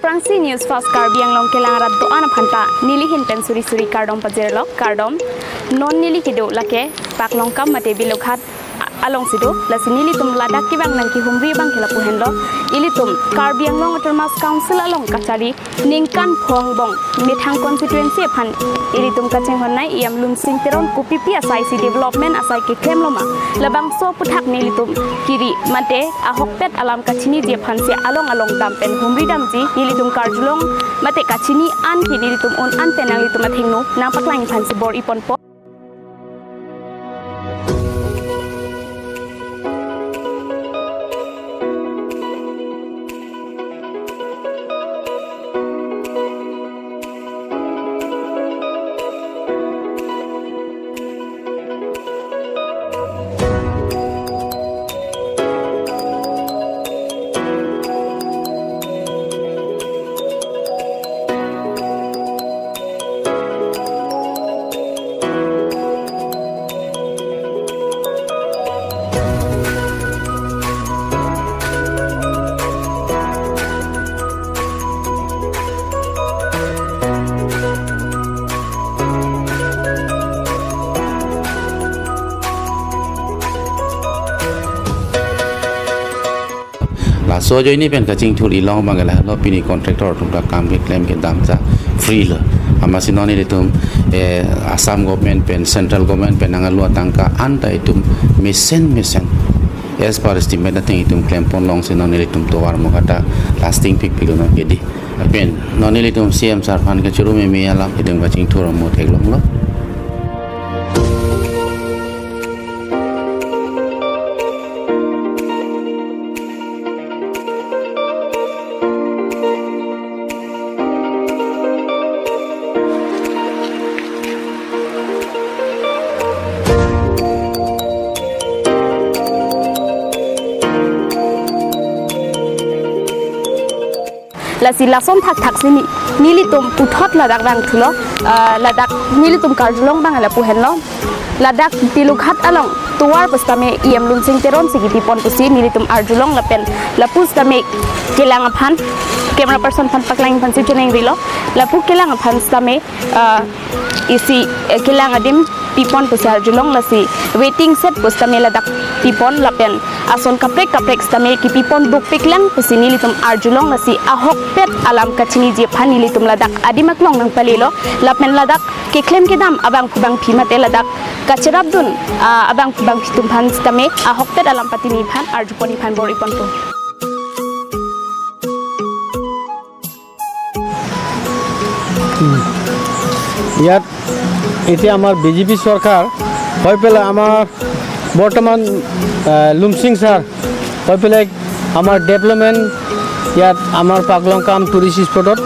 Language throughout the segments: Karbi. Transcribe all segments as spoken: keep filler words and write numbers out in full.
Tangsi News Fast Karbi Anglong kelang arat do-an aphanta neli ahin pen suri suri kardom pajirlo, kardom. Non neli kedo lake Paklongkam mate Bilughat a-, alongsi do, lasi nelitum ladak kevang nangkehumri abang ke lapu henlo. Ilitum Karbi Anglong Autonomous Council along kachari ningkan phongbong methang constituency aphan ilitum kachinghon nai E M Lunsing Teron kopipi asai si development asai keklemlo ma, labangso aputhak nelitum kiri mate ahokpet alam kachiniji aphansi along along dam pen humri damji nelitum karjulong mate kachini an ke nelitum un an pen nanglitum athengno nangpaklang aphansi bor-iponpo. Laso ajoine pen kachingthur ilong abang ke lahelo, pini contractor atum ta kam keklem kedam ta free lo. Amatsi non nelitum, eh, Assam government pen, central government pen nanglo atangka anta itum mesen mesen as per estimate ateng itum klempon longsi non nelitum tovar mo kata lasting pikpik lo non kedi. Lapen non nelitum C M sir aphan kachuru meme alam itum kachingthur amo theklonglo. Lasi lason thakthak si ni, nelitum puthot ladak vangthulo, ah, ladak nelitum karjulong abang lapu henlo. Ladak Bilughat along tovar pusitame E M Lunsing Teron si kepipon pusi nelitum arjulong lapen lapu sitame kelang aphan, camera person aphan paklang aphansi chiningri lo. Lapu kelang aphan sitame, ah, isi, eh, kelang adim pipon pusi arjulong, lasi waiting shed pusitame ladak pipon lapen ason kaprek kaprek sitame kepipon dukpiklang pusi nelitum arjulong, lasi ahokpet alam kachiniji aphan nelitum ladak adim aklong nangpalelo lapen ladak keklem kedam abangphu bangphi mate ladak kacherapdun, ah, abangphu bangphi atum aphan sitame ahokpet alam patini aphan arjupon aphan bor-iponpo. ইয়াত এতিয়া আমাৰ বিজেপি চৰকাৰ হৈ পেলাই আমাৰ বৰ্তমান, আহ, লুমচিং ছাৰ হৈ পেলাই আমাৰ ডেভেলপমেণ্ট ইয়াত আমাৰ পাকলং কাম টুৰিষ্ট স্পটত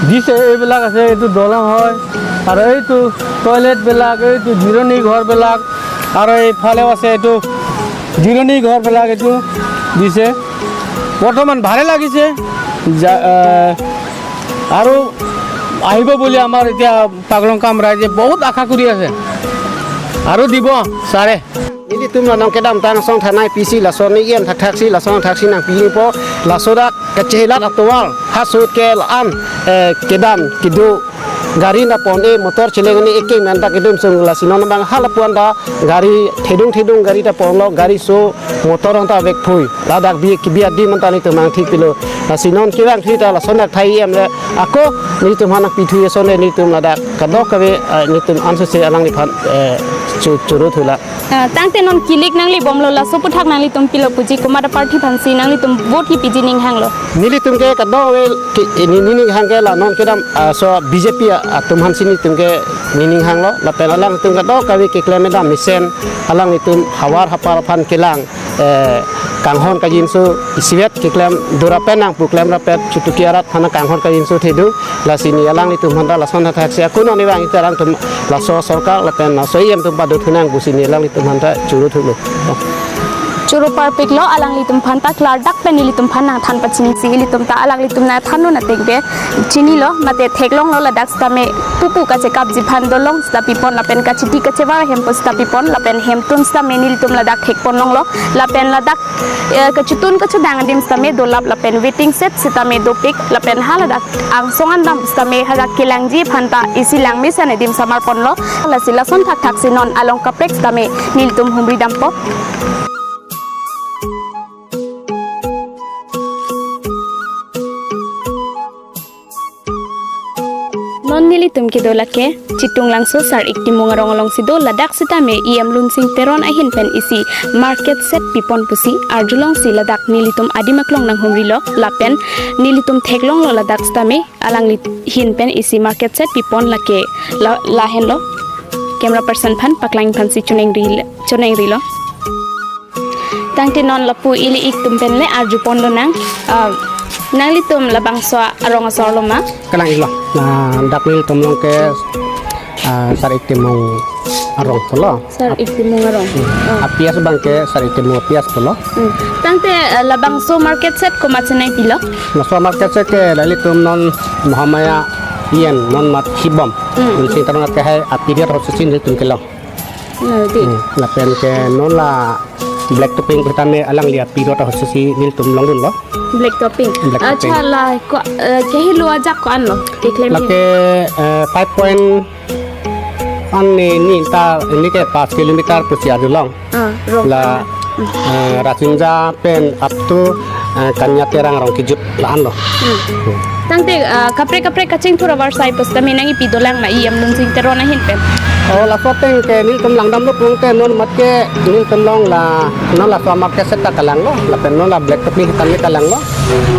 দিছে। এইবিলাক আছে, এইটো দলং হয় আৰু এইটো টয়লেটবিলাক, এইটো জিৰণি ঘৰবিলাক আৰু এইফালেও আছে, এইটো জিৰণি ঘৰবিলাক এইটো দিছে। বৰ্তমান ভালে লাগিছে। যা-, আহ, আৰু আহিব বুলি আমাৰ এতিয়া পাকলং কাম ৰাইজে বহুত আশা কৰি আছে আৰু দিব ছাৰে। Nelitum la nangkedamtang asong thanai pisi lason ni yen thakthak si lason thakthak si nangpipo, laso dak kachehelat atovar ha sut ke la-an, eh, kedam kedo gari nangpon-e, motor cheleng-e eke men dak kedum sung, lasi non abang hala puan ta gari thedung thedung gari ta ponlo, gari so motor anta vekphui. Ladak bi kibi adim anta nelitum nangthik pilo. Lasi non kevang thik ta lason dak thai em le ako nelitum aphan nangpithu ason le nelitum ladak kadokave, eh, nelitum ansose alangliphan, eh, chu-, churu thula. Ah, tangte non kilik nanglibomlo, laso aputhak nanglitum pilo puji komat aparty aphansi nanglitum vote kipiji ning hanglo? Nelitum ke kadokave ke, eh, ni, ni ning hang ke la non kedam, ah, so B J P a-, atum aphansi nelitum ke ni ning hanglo, lapen alangtum kadokave keklem kedam mesen, alanglitum havar hapar aphan kelang, eh, kanghon kajinso isivet keklem dura pen nangpu klem rapet chutuki arat aphan kanghon kajinso thedu, lasi ni alanglitum aphan ta lason thakthak si ako non ni vang ita alangtum laso sorkar lapen laso E M atum pado thunang pusi ni alanglitum aphan ta churu thulo. Choro parpiklo alanglitum aphan ta klardak pen nelitum aphan nangthan pachinisi, ilitum ta alanglitum nangthan non ateng ke chinilo, mate theklonglo ladak sitame pupu kachekapji aphan dolong sita pipon lapen kachiti kachevar ahem pu sita pipon lapen hemtun sitame nelitum ladak thekpon longlo lapen ladak, eh, kachetun kachedang adim sitame dolap lapen waiting shed sitame dopik lapen haladak angsong andam sitame hadak kelangji aphan ta isi langmesen adim samar ponlo. Lasi lason thakthak si non along kaprek sitame nelitum humri dampo. Non nelitum kedo lake Chitunglangso Sar-ik Timung arong alongsi do, ladak sitame E M Lunsing Teron ahin pen isi market shed pipon pusi arjulongsi ladak nelitum adim aklong nanghumrilo lapen nelitum theklonglo ladak sitame alangli ahin pen isi market shed pipon lake la, lahenlo. Camera person aphan paklang aphansi choningri, choningrilo. Tangte non lapu ili-ik atum pen le arjupon lonang. Ah, nanglitum labangso arong asor lo ma? Kalang-iklo. Na dak nelitum along ke, ah, Sar-ik Timung arong pulo. Sar-ik Timung arong. Hmm. Oh. A-PS abang ke Sar-ik Timung a-PS pulo. Hmm. Tangte, ah, labangso market shed komatsi nangpilo? Laso market shed ke la ilitum non Mahamaya yen non mat hibom. Hmm. Lunsing Teron ke hai a-period ahut si nelitum kelong. Ngerti. Hmm, lapen ke non la black topping pu tame alangli a-period ahut si nelitum longdunlo. Black topping. Black topping. Acha, la ko, eh, kehelo ajak ko-an lo? Keklem. Lake, eh, five point an ni, ni ta, ni ke pas kilometer pusi arjulong. Ah, rong. La, eh, Rasinja pen up to, eh, Kanya Terang arong kejut la-an lo. Hmm. Tangte, ah, kaprek kaprek kachingthur avarsai pusitame nangkipi dolang ma E M Lunsing Teron ahin pen? Oh, laso ateng ke nelitum langdamlo pulote non mat ke nelitum along la, non laso market shed ta kalanglo, lapen non la black topping tame kalanglo,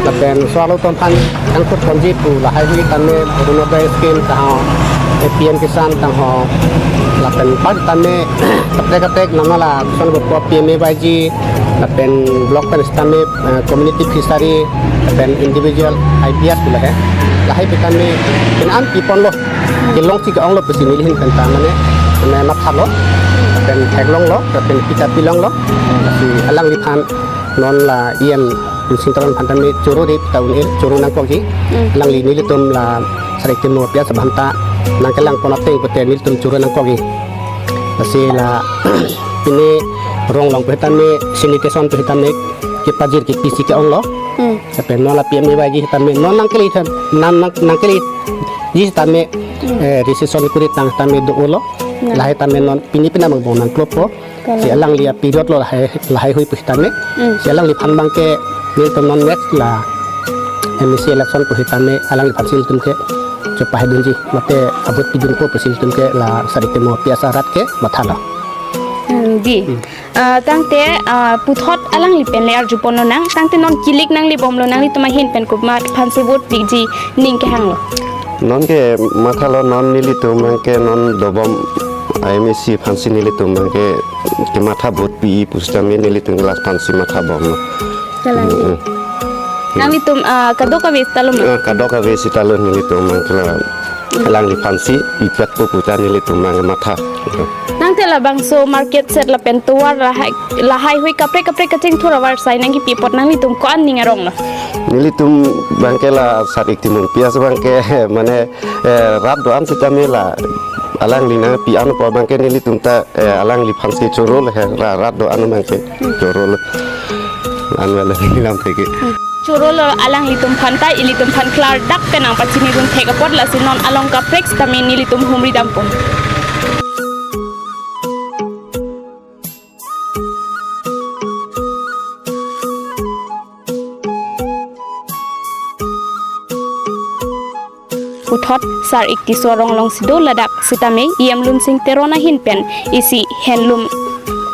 lapen laso alanglitum aphan nangkut ponji pu lahai hui tame Orunodoi scheme tangho, P M Kisan tangho, lapen pen tame kaprek kaprek nama la son gopo P M A Y G, lapen block pen sitame, eh, community fishery, lapen individual I P S pu lahai. Lahai pu tame pen an piponlo. Kelongsi ke-onglo pusi neli ahin pen ta mane, mane mathalo. Lapen theklonglo, lapen pita pilonglo. Si alangliphan non la E M Lunsing Teron aphan tame choro ri ta un-e choro nangkokji. Hmm. Alangli nelitum la Sar-ik Timung a-PS abang ta nangkelangpon ateng pute nelitum choro nangkokji. Lasi la pini rong along pu tame sanitation pu tame kepajir kepisi ke-onglo. Hmm. Lapen non la P M A Y G tame non nangkele than, nang, nang, nangkeleji tame, hmm, eh, registration kuri tang tame do-olo. Nah. Lahai tame non pini pina mangbong nangklopo. Kalang. Si alangli a-period lo lahai, lahai hui pusitame. Hmm. Si alangliphan abang ke nelitum non next la M A C election pusitame alangliphan si nelitum ke chopahai dunji. Mate a-vote pidunpo pusi nelitum ke la Sar-ik Timung a-PS arat ke mathalo. Hmm, dei. Hmm. Ah, tangte, ah, puthot alangli pen le arjupon lonang. Tangte non kilik nanglebomlo, nanglitum ahin pen komat aphansi vote piji ning kehanglo? Non ke mathalo, non nelitum abang ke non dobom M A C aphansi nelitum abang ke, kematha vote pi pusitame nelitum la aphansi mathabomlo. Kalang. Hmm. Nanglitum, ah, kadokave sitalo ma? Ah, kadokave sitalo nelitum abang ke la, hmm, alangliphansi ipat pu puta nelitum abang matha. Tangte labangso market shed lapen tovar lahai, lahai hui kaprek kaprek kachingthur avarsai nangkipi apot nanglitum ko-an ning aronglo? Nelitum abang ke la Sar-ik Timung a-PS abang ke mane, eh, rat do-an sitame la alangli nangpi-an apot abang ke nelitum ta, eh, alangliphansi choro le he ra-, rat do-an abang ke choro le. An wala ni lam theke. Choro lo alanglitum aphan ta, ilitum aphan klardak pen nangpachinidun thek apot, lasi non along kaprek sitame nelitum humri dampo. Puthot Sar-ik Tisso arong alongsi do, ladak sitame E M Lunsing Teron ahin pen isi handloom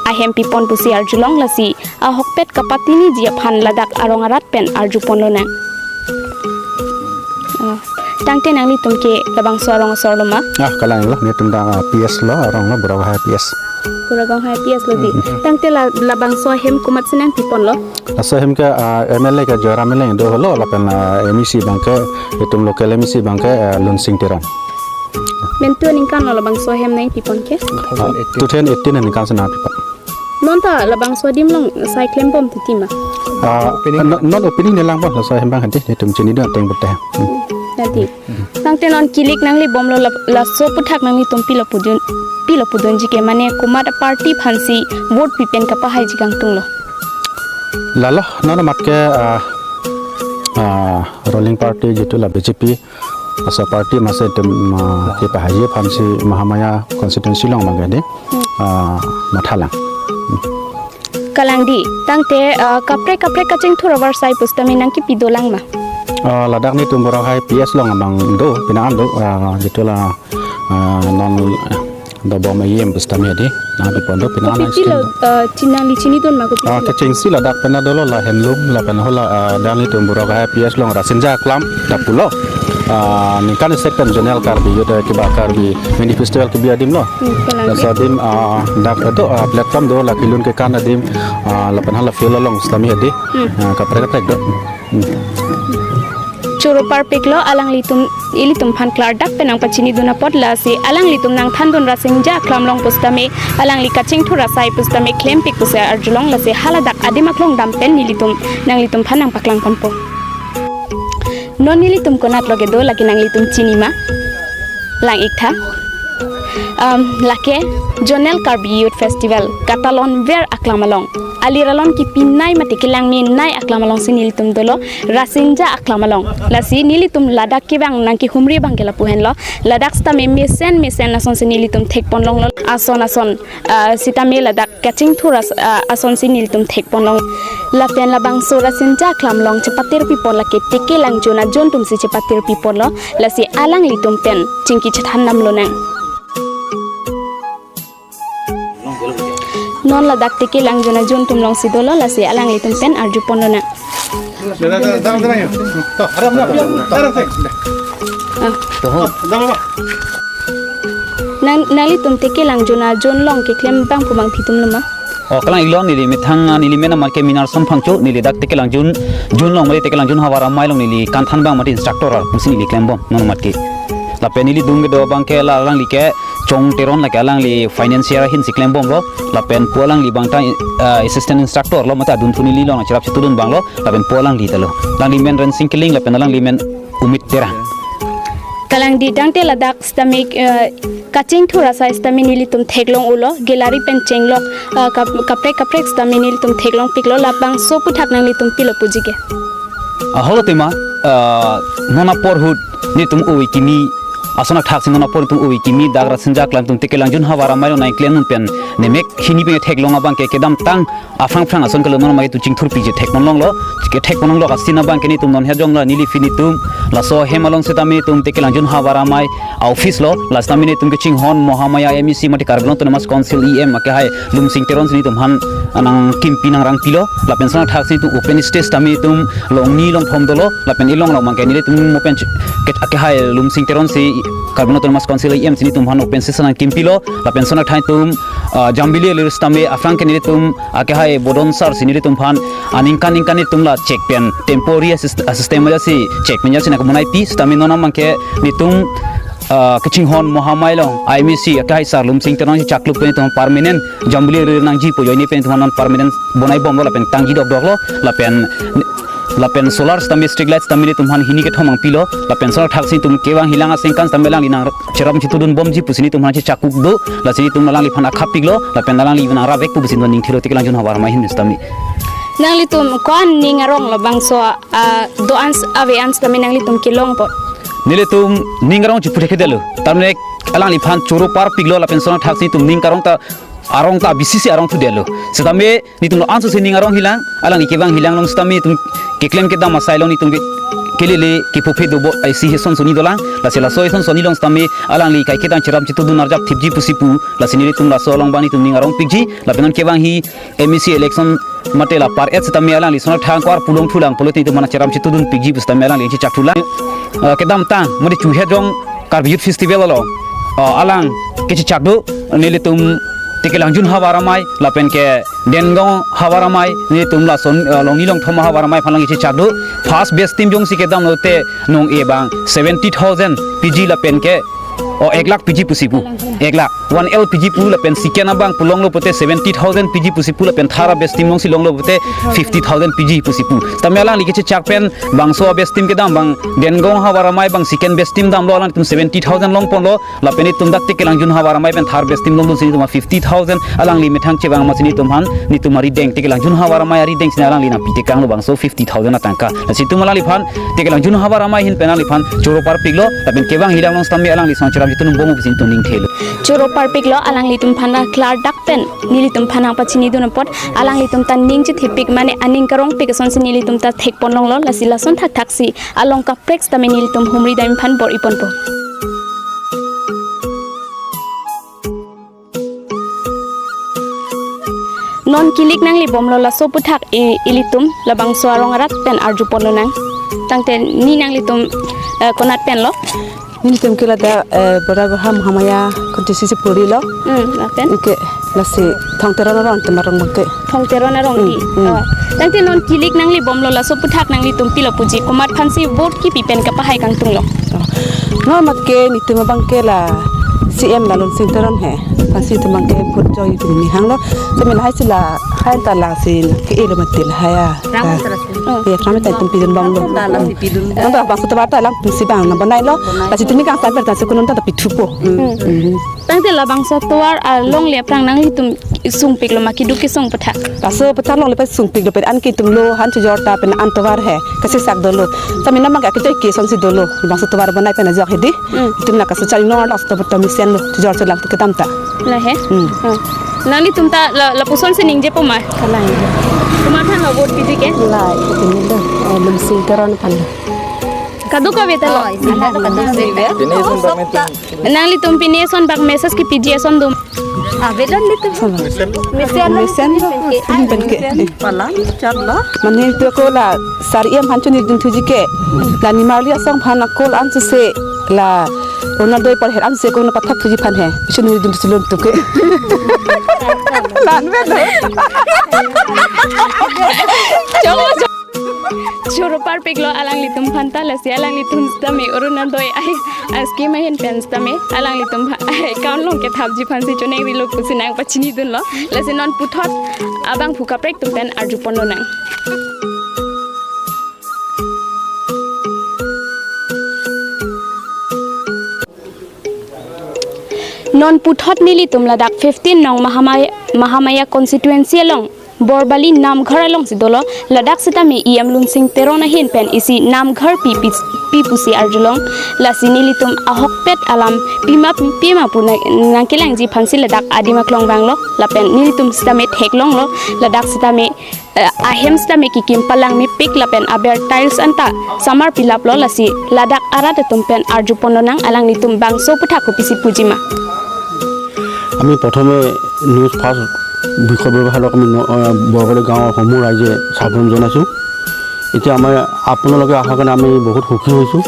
ahem pipon pusi arjulong, lasi ahokpet kapatiniji aphan ladak arong arat pen arjupon lonang. Ah, tangte nanglitum ke labangso arong asor lo ma? Ah, kalang-iklo, nelitum ta, ah, PS lo, arong lo, Burabonghai PS. Burabonghai PS lo dei. Hmm. Tangte la, labangso ahem komatsi nangpiponlo? Laso ahem ke, ah, M L A ke Joyram Engleng do holo, lapen, ah, M A C abang ke, itum local M A C abang ke, ah, Lunsing Teron. Mentu aningkan lo labangso ahem nangpipon ke? Ah, two thousand eighteen aningkan si nangpipon. Non ta labangso adim along sai klembom titi ma? Ah, opening. Non, non opening ne lang bon, laso ahembang hadi, netum chinidun ateng bete. Hmm. Hadi. Tangte non kilik nanglibomlo la, laso aputhak nanglitum pilo pudun, pilo pudunji ke, mane komat aparty aphansi vote pipen kapahaiji kangtunglo? Lalo, non amat ke, ah, ah, ruling party jitu la B J P, laso aparty amatsi itum, ah, kepahaiji aphansi Mahamaya constituency along abang ke dei, ah, mathalang. Kalang dei, tangte, ah, kaprek kaprek kachingthur avarsai pusitame nangkipi dolang ma? Ah, ladak netum Borakhai P S along abang do, penang an do, ah, jitu la, ah, non dobom ahem pusitame dei, nangpipon do, penang an. Kopipilo, ah, chinang li chinidun ma kopi? Ah, kechengsi ladak pen dolo la handloom, lapen hala, ah, dak netum Borakhai P S along Rasinja Aklam ta pulo. Ah, ningkan isi pen zonal Karbi Youth, eh, kiba Karbi Mini Festival kibi adim lo. Hmm, kalang dei. Laso adim, ah, dak do, ah, platform do, la kelun kekan adim, ah, lapen hala field along sitame dei. Hmm. Ah, kaprek kaprek do. Hmm. Choro parpiklo alanglitum, ilitum aphan klardak pen nangpachinidun apot, lasi alanglitum nangthandun Rasinja Aklam along pusitame, alangli kachingthur asai pusitame klempik pusi arjulong, lasi haladak adim aklong dam pen nelitum, nanglitum aphan nangpaklangponpo. Non nelitum konatlo kedo lake nanglitum chini ma? Lang-iktha. Um, lake Zonal Karbi Youth Festival katalonver aklam along, aliralon kipinei mate kelangmenei aklam alongsi nelitum dolo, Rasinja Aklam along. Lasi nelitum ladak kevang nangkehumri abang ke lapu henlo. Ladak sitame mesen mesen asonsi nelitum thekponlonglo. Ason ason, ah, sitame ladak kachingthur as-, ah, asonsi nelitum thekponlong. Lapen labangso Rasinja Aklam along chepatirpipon lake Teke Langjon ajon atumsi chepatirpiponlo. Lasi alanglitum pen chingki chethan damlonang. Non ladak Teke Langjon ajon atum alongsi dolo, lasi alanglitum pen arjuponlonang. Ah. Nang, nanglitum Teke Langjon ajon along keklem abang pu abang pithamlo ma? Oh, kalang-iklo, neli methang, ah, neli men amat ke Minarson Phangcho, neli dak Teke Langjon, jon along mari Teke Langjon Havar Amei along neli kanthan abang mate instructor arphusi neli klembom, non amat ke. Lapen neli adung kedo abang ke la alangli ke Chong Teron lake alangli financier ahinsi klembomlo. Lapen pu alangli abang ta, ah, assistant instructor lo, mate adunthu neli along cherap chetudun abanglo. Lapen pu alangli ta lo. Alangli men Rensing Killing, lapen alangli men Umit Terang. Kalang dei, tangte ladak sitame, eh, kachingthur asai sitame nelitum theklong-ulo, gallery pen chenglok, eh, kap-, kaprek kaprek sitame nelitum theklongpiklo, labangso aputhak nanglitum pilo puji ke? Ah, holo tema, ah, non apor ahut netum ove kimi, ason athaksi non apor netum ove kimi, dak Rasinja Aklam atum Teke Langjon Havar Amei along nangklemdun pen nemek hini pen theklong abang ke kedamtang aphrang aphrang ason kelo, non amat ke tu chingthurpiji thekponlonglo, ke thekponlonglo, asin abang ke netum non hejong la neli phi netum laso ahem along sitame netum Teke Langjon Havar Amei a-office lo, la sitame netum kachinghon Mahamaya M A C mate Karbi Anglong Autonomous Council E M akehai Lumsing Teronsi netum aphan nangkimpi nangrangpilo, lapen ason athaksi netum open stage sitame netum longni longthom dolo, lapen ilong along abang ke nelitum mo pen che-, ke-, akehai Lumsing Teronsi Karbi Anglong Autonomous Council E M si netum aphan open stage nangkimpilo, lapen ason athaksi netum, ah, Jambili Alir sitame aphrang ke nelitum akehai Bodon Sirsi netum aphan aningkan ningkan netum la chek pen temporary assist-, assistant amatsi chek pen jasi nangkebonaipi, sitame non abang ke netum, ah, kachinghon Mahamaya along M A C akehai Sir Lumsing Teron si chaklu pen netum permanent Jambili Alir nangji pu ajoine pen netum non permanent bonaibomlo, lapen tangji dokdoklo, lapen, lapen solar sitame street light sitame netum aphan hini kethom nangpilo, lapen ason athaksi netum kevang hilang asengkan sitame alangli nang cherap chetudunbomji pusi netum aphan chechakuk do, lasi netum alangliphan akhapiklo, lapen alangli nangrapvek pu pusi non ning thilo Teke Langjon Havar Amei ahin sitame. Nanglitum ko-an ning arong labangso, ah, do-an s-, ave-an sitame nanglitum kelong apot? Nelitum ning arong chiphuthekthe detlo. Tame alangliphan choro parpiklo, lapen ason athaksi netum ning arong ta, arong ta bisisi arongthu detlo. Sitame netum lo anso si ning arong hilang, alangli kevang hilang along sitame netum keklem kedam asai along netum ke, kelele kepuphe dobo isi ason soni dolang, lasi laso ason soni along sitame alangli kaiketa cherap chetudun arjap thipji pusi pu, lasi nelitum laso along abang netum ning arongpikji, lapen non kevang hi M A C election mate la par-et sitame alangli ason athang ko-an pulongthulang pulote netum aphan cherap chetudunpikji pu sitame alangli chechakthulang. Eh, kedamtang mate chu hejong Karbi Youth Festival along, ah, alang kechechak do, nelitum Teke Langjon Havar Amei, lapen ke Dengaon Havar Amei, netum lason, ah, longni longthom Havar Amei aphan alang kechechak do. First best team jongsi kedamlote nong-e abang seventy thousand piji lapen ke O, ek lakh piji pusi pu. Ek lakh. One L piji pu lapen second abang pu longlo pute seventy thousand piji pusi pu lapen third abestim alongsi longlo pute fifty thousand piji pusi pu. Sitame alangli kechechak pen bangso abestim kedam abang Dengong havar amei abang second bestim damlo, alanglitum seventy thousand longponlo, lapen itum dak Tekelangjun havar amei pen third bestim longdunsi itum fifty thousand, alangli methang chevang amatsi nelitum aphan, nelitum arideng, Tekelangjun havar amei arideng si alangli nangpi tekanglo bangso fifty thousand atangka. Lasi itum alangliphan, Tekelangjun havar amei ahin pen alangliphan choro parpiklo, lapen kevang hidang along sitame alangli sangcharam chitunbom pusi itum ningthelo. Choro parpiklo, alanglitum aphan klardak pen nelitum aphan nangpachinidun apot, alanglitum ta ning chethepik mane aning karongpik asonsi nelitum ta thekpon longlo, lasi lason thakthaksi along kaprek sitame nelitum humri dam aphan bor-iponpo. Non kilik nanglebomlo laso aphuthak i-, ilitum labangso arong arat pen arjupon lonang. Tangte ne nanglitum, eh, konat penlo? Nelitum ke ladak, eh, Bora Gorha Mahamaya constituency purilo. Hmm, lapen? Ke lasi Thong Teron arong atum arong abang ke. Thong Teron arong Hmm, di. Hmm. Oh. Tangte non kilik nanglebomlo laso aphuthak nanglitum pilo puji, komat aphansi vote kipi pen kapahai kangtunglo? Oh. Non mat ke nelitum abang ke la C M la Lunsing Teron he. Aphansi itum abang ke vote joi itum ni hanglo. Sitame lahai si lahai ta lasi ke-elo mati lahai a. Rang ta lasi. Oh. Ya, kami ta itum pidunbomlo. Rang ta lasi pidun. Nonta bangso tovar ta alangtum si abang nangbonailo. Bonai. Lasi itum ni kangsam pen ta si kunun ta pithupo. Hmm. Hmm. Tangte labangso tovar alongle aphrang nanglitum sungpiklo ma keduk kesung aphuthak? Laso aphuthak longle pen sungpiklo pen an ke itum lo han chojor ta pen an tovar he. Kachesek dolo. Sitame nangma ke kechoi ke asonsi dolo. Bangso tovar bonai pen ajok hedi. Hmm. Itum la kasu chari nor laso tovar ta mesenlo. Chojor chelang kedam ta. La he? Hmm. Hmm. Nanglitum ta la, lapusonsi ningjepo ma? Kalang. Komat aphan lo vote piji ke? La, itum lo, eh, Lunsing Teron aphan lo. Kadokave ta lo. Oh, isi kadokave. Pine eson bak message. Nanglitum pine eson bak message kepiji ason dum. Abedan nelitum. Mesen. Mesen lo. Ini pen ke. Palang, chot lo. Mane itum ako la sar em aphan choningri dun thuji ke. La nimarli asong aphan akol an suse la Ronaldo ipar her an suse ako nangpathak thuji aphan he. Choningri dun thuji lom tu ke. Lan be lo. Choro parpiklo alanglitum aphan ta, lasi alanglitum sitame Ronaldo ai, a scheme ahin pen sitame alanglitum aphan account along kethapji aphansi choningrilo pusi nangpachinidunlo. Lasi non puthot abangphu kaprek atum pen arjupon lonang. Non puthot nelitum ladak fifteen nong Mahamaya, Mahamaya constituency along Borbali Namghar alongsi dolo, ladak sitame E M Lunsing Teron ahin pen isi Namghar pi, pi, pi pusi arjulong, lasi nelitum ahokpet alam pima pima pu nang, nangkelangji aphansi ladak adim aklong vanglo, lapen nelitum sitame theklonglo, ladak sitame, eh, ahem sitame kekim palang mepik lapen aber tiles anta samar pilaplo, lasi ladak arat atum pen arjupon lonang, alanglitum bangso aphuthak kopisi puji ma? আমি প্ৰথমে news first বিষয় ব্যৱসায়ক আমি ন-, আহ, বৰবাৰী গাঁৱৰ সমূহ ৰাইজে স্বাগতম জনাইছোঁ। এতিয়া আমাৰ আপোনালোকে অহাৰ কাৰণে আমি বহুত সুখী হৈছোঁ।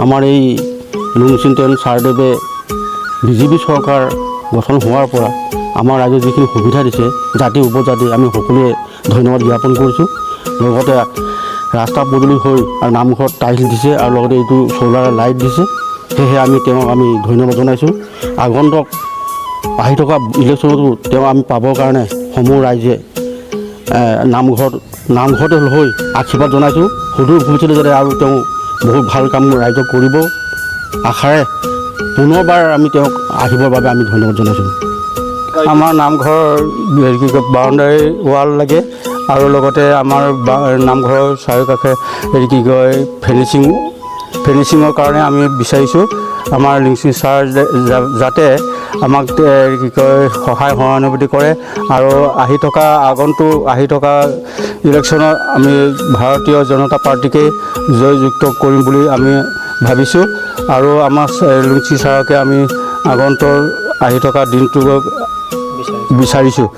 আমাৰ এই লুংচিন টেন ছাৰদেৱে বিজেপি চৰকাৰ গঠন হোৱাৰ পৰা আমাৰ ৰাইজে যিখিনি সুবিধা দিছে, জাতি উপজাতি আমি সকলোৱে ধন্যবাদ জ্ঞাপন কৰিছোঁ। লগতে ৰাস্তা পদূলি হৈ আৰু নামঘৰত টাইলছ দিছে আৰু লগতে এইটো চ'লাৰ লাইট দিছে। সেয়েহে আমি তেওঁক আমি ধন্যবাদ জনাইছোঁ। আগন্তুক আহি থকা ইলেকশ্যনতো তেওঁক আমি পাবৰ কাৰণে সমূহ ৰাইজে, এ, নামঘৰত, নামঘৰতে হৈ আশীৰ্বাদ জনাইছোঁ। সুদূৰ ভৱিষ্যতে যাতে আৰু তেওঁ বহুত ভাল কাম ৰাইজক কৰিব। আশাৰে পুনৰবাৰ আমি তেওঁক আহিবৰ বাবে আমি ধন্যবাদ জনাইছোঁ। আমাৰ নামঘৰ, হেৰি কি কয়, বাউণ্ডাৰী ৱাল লাগে আৰু লগতে আমাৰ বা-, নামঘৰৰ চাৰিওকাষে, হেৰি কি কয়, ফিনিচিং, ফিনিচিঙৰ কাৰণে আমি বিচাৰিছোঁ। আমাৰ লুংচিন ছাৰ যে-, যা-, যাতে আমাক, এ, হেৰি কি কয়, সহায় সহানুভূতি কৰে আৰু আহি থকা, আগন্তুক আহি থকা ইলেকশ্যনত আমি ভাৰতীয় জনতা পাৰ্টীকে জয়যুক্ত কৰিম বুলি আমি ভাবিছোঁ আৰু আমাৰ চ-, লুংচি ছাৰকে আমি আগন্তুক আহি থকা দিনটো বিচাৰিছোঁ।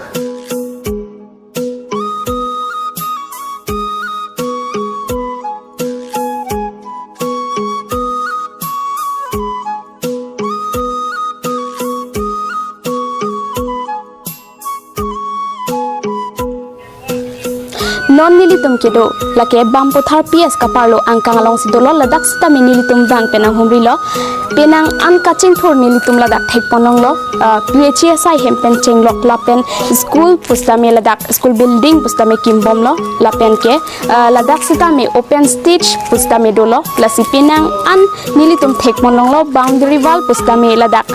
Non nelitum kedo lake Bampothar P S kaparlo angkang alongsi dolo, ladak sitame nelitum bang penang humrilo, penang an kachingthur nelitum ladak thekponlonglo, ah, P H E asai hem pen chenglok lapen school pusitame ladak school building pusitame kimbomlo lapen ke, ah, ladak sitame open stage pusitame dolo, lasi penang an nelitum thekponlonglo, boundary wall pusitame ladak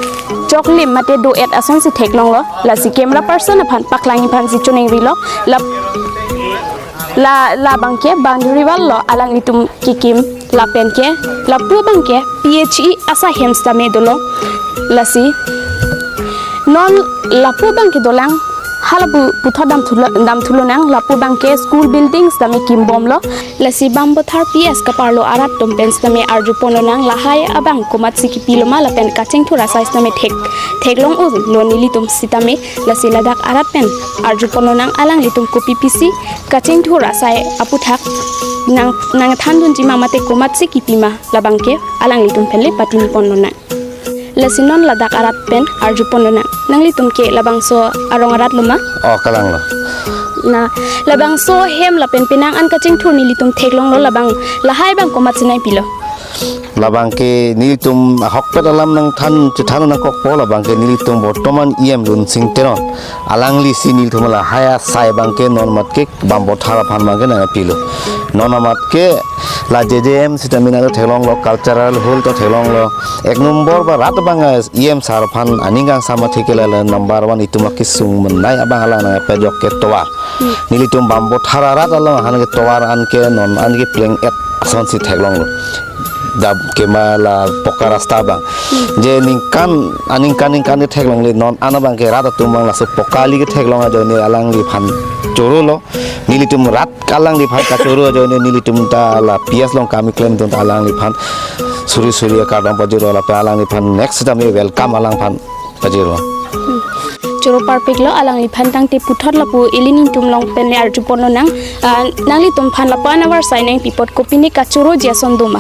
choklim mate do-et asonsi theklonglo, lasi camera person aphan paklang aphansi choningri lo, lap la, labang ke boundary wall lo alanglitum kikim lapen ke lapu abang ke P H E asai hem sitame dolo, lasi non lapu abang ke dolang, halapu puthot damthulo, damthulonang, lapu abang ke school building sitame kimbomlo, lasi Bampothar P S kaparlo arat atum pen sitame arjuponlonang, lahai abang komatsi kipiloma lapen kachingthur asai sitame thek, theklong-o non nelitum sitame, lasi ladak arat pen arjuponlonang, alanglitum kopi pisi kachingthur asai aputhak nang, nangthandunji ma mate komatsi kipima, labang ke alanglitum pen le patiniponlonang. Lasi non ladak arat pen arjuponlonang. Nanglitum ke labangso arong arat lo ma? Oh, kalanglo. Na, labangso hem lapen penang an kachingthur nelitum theklonglo, labang lahai abang komatsi nangpilo? Labang ke nelitum ahokpet alam nangthan chethan nangkokpo, labang ke nelitum bortoman E M Lunsing Teron, alanglisi nelitum lahai asai abang ke non mat ke Bampothar aphan abang ke nangpilo. Non amat ke la J J M sitame nangtheklonglo, cultural hall ta theklonglo. Ek nombor ba rat abang E M sar aphan aning kangsam athe ke la number one itum akesung menei abang alang nangpajok ke tovar. Nelitum Bampothar arat along han ke tovar an ke non an ke pleng-et asonsi theklonglo. Dap kema la poka rasta abang. Je ningkan, aningkan ningkan ke theklongle, non an abang ke rat atum abang laso poka ali ke theklong ajoine alangliphan chorolo. Nelitum rat alangliphan kachoro ajoine nelitum ta la P S along kam keklemdun ta alangliphan suri suri akardom pajirlo, lapen alangliphan next time welcome alangphan pajirlo. Choro parpiklo, alangliphan tangte puthot lapu ili nelitum along pen le arjuponlonang, ah, nanglitum aphan lapu-an avarsai nangpi apot kopine kachoroji ason doma?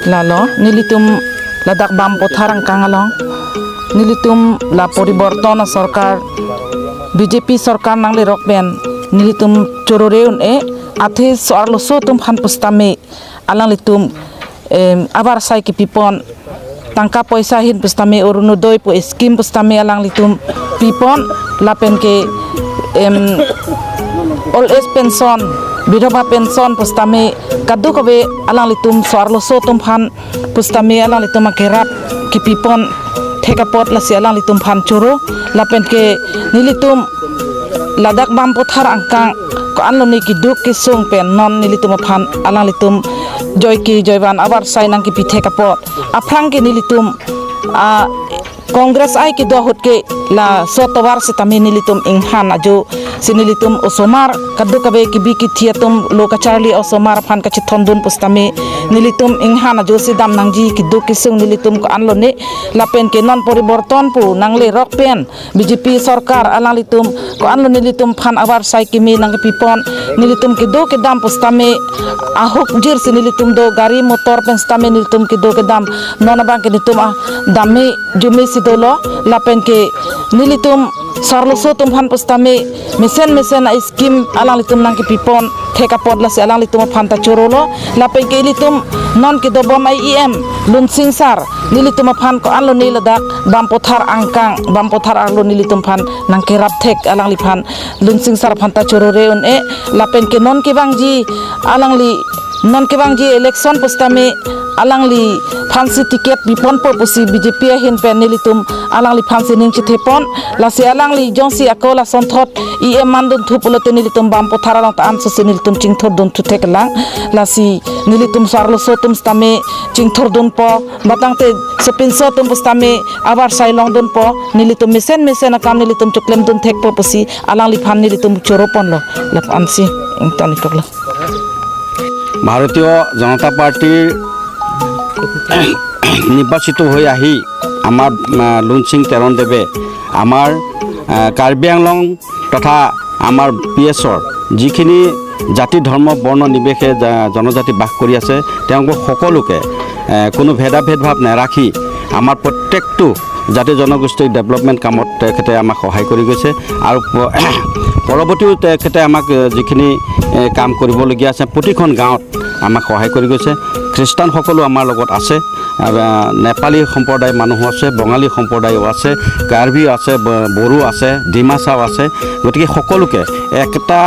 Lalo, nelitum ladak Bampothar angkang along, nelitum la poriborton asorkar, B J P sorkar nanglerok pen, nelitum chorore un-e, athe so-arloso atum aphan pusitame, alanglitum, em, avarsai kipipon, tangka poisa ahin pusitame, Orunodoi pu scheme pusitame alanglitum pipon, lapen ke, em, old age pension, bidhova pension pusitame, kadokave alanglitum so-arloso atum aphan pusitame alanglitum akerap kipipon thek apot lasi alanglitum aphan choro, lapen ke nelitum ladak Bampothar angkang ko-anlo ne keduk kesung pen non nelitum aphan alanglitum joike joivan avarsai nangkipi thek apot. Aphrang ke nelitum, ah, Congress ai kedo ahut ke laso tovar sitame nelitum inghan ajo si nelitum osomar kadokave kebi kethe atum lo kacharli osomar aphan kachethondun pusitame nelitum inghan ajo si dam nangji, keduk kesung nelitum ko-anlo ne, lapen ke non poriborton pu nanglerok pen B J P sorkar alanglitum ko-anlo nelitum aphan avarsai kimi nangkepipon, nelitum kedo kedam pusitame ahok jir si nelitum do, gari motor pen sitame nelitum kedo kedam non abang ke nelitum ah dam me jume si dolo, lapen ke nelitum so-arloso atum aphan pusitame mesen mesen a scheme alanglitum nangkepipon thek apot lasi alanglitum aphan ta chorolo, lapen ke ilitum non kedobom a E M Lunsing sar nelitum aphan ko-anlo ne ladak Bampothar angkang, Bampothar arlo nelitum aphan nangkerap thek alangliphan Lunsing sar aphan ta chorore un-e, lapen ke non kevangji alangli non kevangji election pusitame alangliphansi ticket piponpo pusi B J P ahin pen nelitum alangliphansi ning chethepon, lasi alangli jongsi ako lasonthot E M mandunthu pulote nelitum Bampothar along ta ansosi nelitum chingthurdunthu theklang, lasi nelitum so-arloso atum sitame chingthurdunpo, batangte sopinso atum pusitame avarsai longdunpo, nelitum mesen mesen akam nelitum choklemdun thekpo pusi alangliphan nelitum choroponlo, lapu-ansi ingtonikroklo. ভারতীয় জনতা পাৰ্টীৰ নিৰ্বাচিত হৈ আহি আমাৰ, আহ, লুনচিং তেৰণ দেৱে আমাৰ, আহ, কাৰ্বি আংলং তথা আমাৰ পি এছৰ যিখিনি জাতি, ধৰ্ম, বৰ্ণ নিৰ্বিশেষে জা-, জনজাতি বাস কৰি আছে, তেওঁলোকক সকলোকে, আহ, কোনো ভেদাভেদ ভাৱ নাৰাখি আমাৰ প্ৰত্যেকটো জাতি জনগোষ্ঠীৰ ডেভেলপমেণ্ট কামত তেখেতে আমাক সহায় কৰি গৈছে। আৰু প-, পৰৱৰ্তীও তেখেতে আমাক, এ, যিখিনি, এ, কাম কৰিবলগীয়া আছে, প্ৰতিখন গাঁৱত আমাক সহায় কৰি গৈছে। খ্ৰীষ্টানসকলো আমাৰ লগত আছে, আ, নেপালী সম্প্ৰদায়ৰ মানুহ আছে, বঙালী সম্প্ৰদায়ো আছে, কাৰ্বিও আছে, ব-, বড়ো আছে, ডিমাচাও আছে। গতিকে সকলোকে একটা,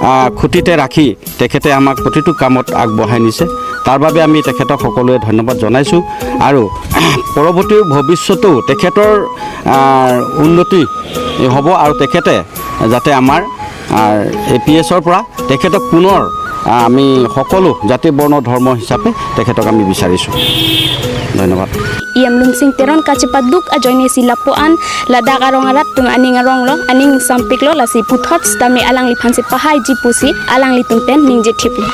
আ, খুঁটিতে ৰাখি তেখেতে আমাক প্ৰতিটো কামত আগবঢ়াই নিছে। তাৰ বাবে আমি তেখেতক সকলোৱে ধন্যবাদ জনাইছোঁ আৰু পৰৱৰ্তী ভৱিষ্যতেও তেখেতৰ, আ, উন্নতি হ'ব আৰু তেখেতে যাতে আমাৰ, আ, এ পি এছৰ পৰা তেখেতক পুনৰ, আ, আমি সকলো জাতি বৰ্ণ ধৰ্ম হিচাপে তেখেতক আমি বিচাৰিছোঁ। ধন্যবাদ। E M Lunsing Teron kachepaduk ajoine si lapu-an ladak arong arat atum aning aronglo, aning sampiklo, lasi puthot sitame alangliphan si pahaiji pusi alanglitum pen ningje thiplo.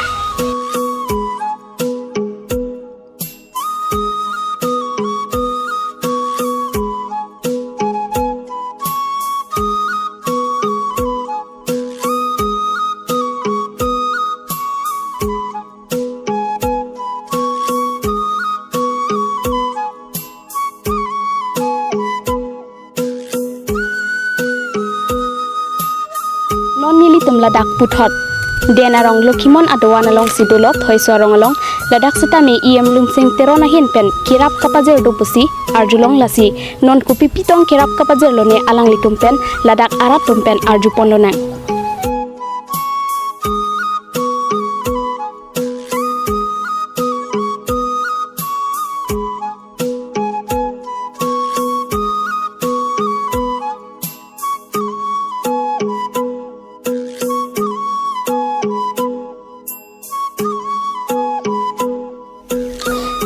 Non nelitum ladak puthot Den Arong Lokhimon adovan alongsi dolo, Thoiso arong along. Ladak sitame E M Lunsing Teron ahin pen kerap kapajir do pusi arjulong, lasi non kopi pitong kerap kapajirlone alanglitum pen ladak arat atum pen arjupon lonang.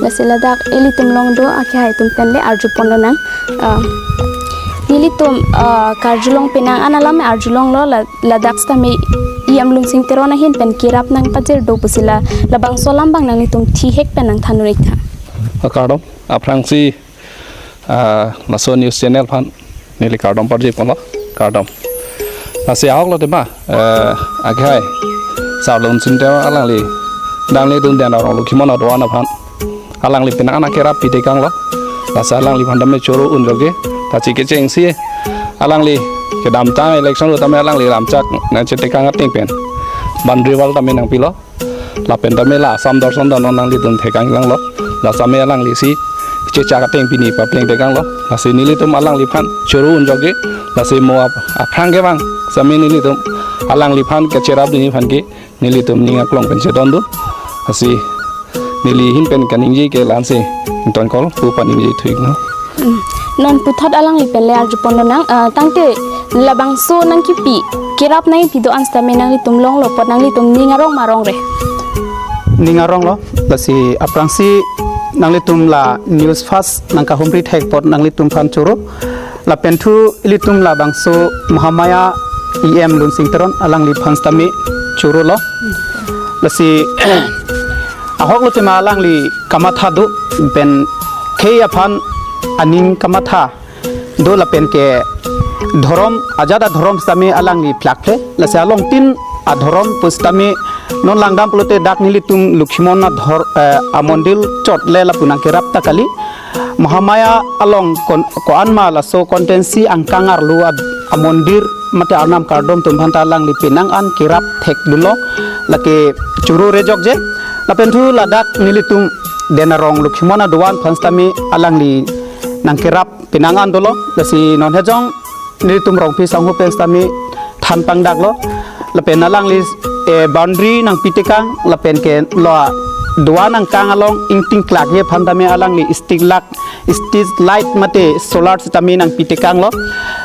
Lasi ladak ilitum along do akehai atum pen le arjupon lonang. Ah, nelitum, ah, karjulong penang an alam arjulonglo, la-, ladak sitame E M Lunsing Teron ahin pen kerap nangpajir do pusi la, labangso alam abang nanglitum thihek pen nangthan un-ik tha. Kardom, aphrangsi, ah, laso news channel aphan neli kardom parji ponlo, kardom. Lasi ahok lo tema, eh, akehai Sar Lunsing Teron alangli, nanglitum Den Arong Lokhimon adovan aphan alangli penang an akerap pitekanglo. Lasi alangliphan tame choro unjoge, ta chikechengsi alangli kedamtang election lo tame alangli lamchak nangchetekang ateng pen boundary wall tame nangpilo. Lapen tame la Assam Darshan ta non nanglitum thekang langlo. La sitame alanglisi chechak ateng pini papleng tekanglo. Lasi nelitum alangliphan choro unjoge. Lasi mo ap-, aphrang kevang sitame nelitum alangliphan kacherap dunji aphan ke nelitum ning aklong pen chetondun. Lasi neli ahin pen kaningje ke la-ansi ingtonkol pu paningje thu-iknon. Hmm. Non puthot alangli pen le arjupon lonang, ah, tangte labangso nangkipi kerap nangkipi do-an sitame nanglitum longlo apot nanglitum ning arong ma arong re? Ning aronglo, lasi aphrangsi nanglitum la news first nangkahumri thek apot nanglitum aphan choro. Lapen thu ilitum labangso Mahamaya E M Lunsing Teron alangliphan sitame chorolo. Lasi ahok lo tema alangli kamatha do pen khei aphan aning kamatha do lapen ke dhorom ajat adhorom sitame alangli plakphle. Lasi alongtin adhorom pusitame non langdam pulote dak nelitum Lokhimon adhor, eh, amondir chot le lapu nangkerap ta kali. Mahamaya along kon-, ko-an ma laso constituency angkang arlo ad-, amondir mate arnam kardom atum aphan ta alangli penang an kerap thekdunlo, lake choro rejokje. Lapen thu ladak nelitum Den Arong Lokhimon adovan aphan sitame alangli nangkerap penang an dolo, lasi non hejong nelitum Rongpi sangho pen sitame than pangdaklo. Lapen alangli, eh, boundary nangpitekang, lapen ke lo dovan angkang along ingting klakji aphan tame alangli street light, street light mate solar sitame nangpitekanglo.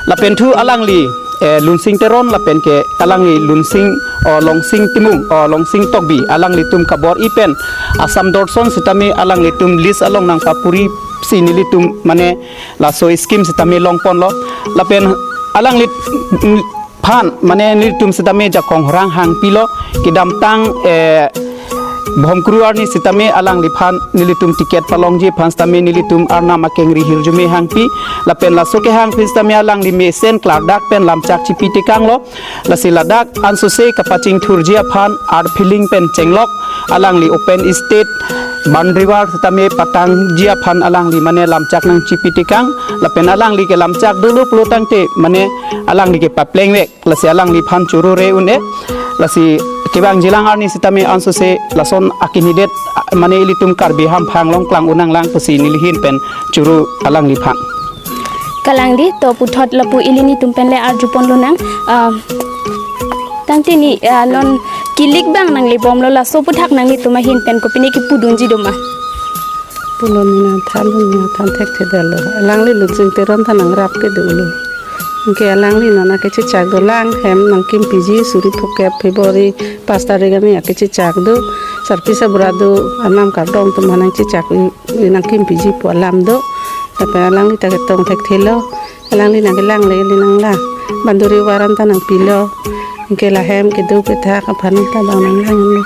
Lapen thu alangli, eh, Lunsing Teron lapen ke alangli Lunsing, o Longsing Timung, o Longsing Tokbi, alanglitum kabor-i pen Assam Darshan sitame alanglitum list along nangpapuri si nelitum mane laso scheme sitame longponlo. Lapen alangli, mm, phan mane nelitum sitame jakong rang hangpilo, kedamtang, eh, Bohomkuru arni sitame alangliphan nelitum ticket palongji aphan sitame nelitum Arnam akengri Hirjume Hangpi lapen laso kehang aphi sitame alangli mesen klardak pen lamchak chipi tekanglo. Lasi ladak ansose kapachingthurji aphan art filling pen chenglok alangli open stage boundary wall sitame patangji aphan alangli mane lamchak nangchipi tekang lapen alangli ke lamchak dolo pulo tangte mane alangli ke paplengvek. Lasi alangliphan choro re un-e. Lasi kevangjilang arni sitame ansose lason akinhidet mane ilitum Karbi hamphang along klang un-e nanglang pusi neli ahin pen choro alangliphan. Kalang dei, to puthot lapu ili nelitum pen le arjupon lonang. Ah, tangte ni, ah, non kilik abang nanglebomlo, laso aphuthak nanglitum ahin pen kopine kipudunji doma? Pulo ni nangthan, nangthan thekthedetlo. Alangli Lunsing Teron ta nangrap ke dolo. Anke alangli non akechechak dolang, hem nangkimpiji suri phokep February pas tarik arni akechechak do. Sarpi sabra do, Arnam kardom atum aphan nangchechak, nangkimpiji pu alam do. Lapen alangli ta ketong thekthelo. Alangli nangkelang le, le nanglang. Boundary wall an ta nangpilo. Anke la hem kedo kethak aphan ta abang nanglanglo.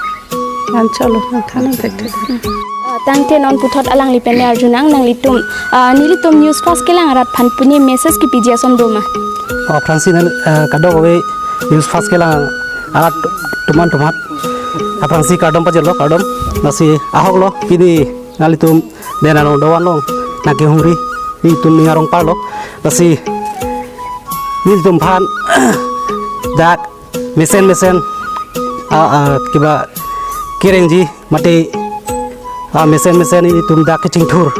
Ancholo nangthan thekthelo. Ah, tangte non puthot alangli pen le arjunang nanglitum. Ah, nelitum News Fast kelang arat aphan pini message kipiji ason doma? Oh, aphrangsi nang, ah, kadokave News Fast kelang arat atum aphan atum aphan. Aphrangsi kardom pajirlo, kardom. Lasi ahoklo pini nanglitum den arong dovan along nangkehumri nelitum ning arong parlo. Lasi nelitum aphan dak mesen mesen, ah, ah, kiba kerengji mate, ah, mesen mesen nelitum dak kachingthur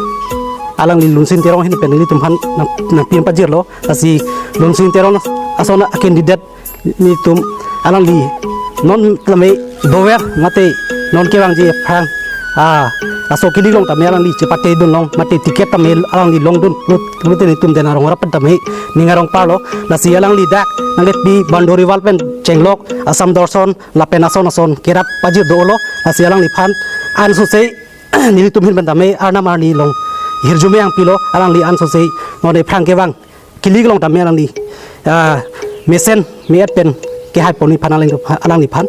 alangli Lunsing Teron ahin pen nelitum aphan nang, nangpin pajirlo. Lasi Lunsing Teron ason a-candidate nelitum alangli non tame dover mate non kevangji aphrang, ah, laso kilik along tame alangli chepate dunlong mate ticket tame alangli longdun lut lut nelitum den arong arat pen tame ning arong parlo. Lasi alangli dak nangkepi boundary wall pen chenglok Assam Darshan lapen ason ason kerap pajir dolo. Lasi alangliphan ansose nelitum ahin pen tame Arnam arni along Hirjume Hangpilo, alangli ansose non ephrang kevang kilik along tame alangli, ah, mesen me-et pen kehai ponji aphan alang, alangliphan,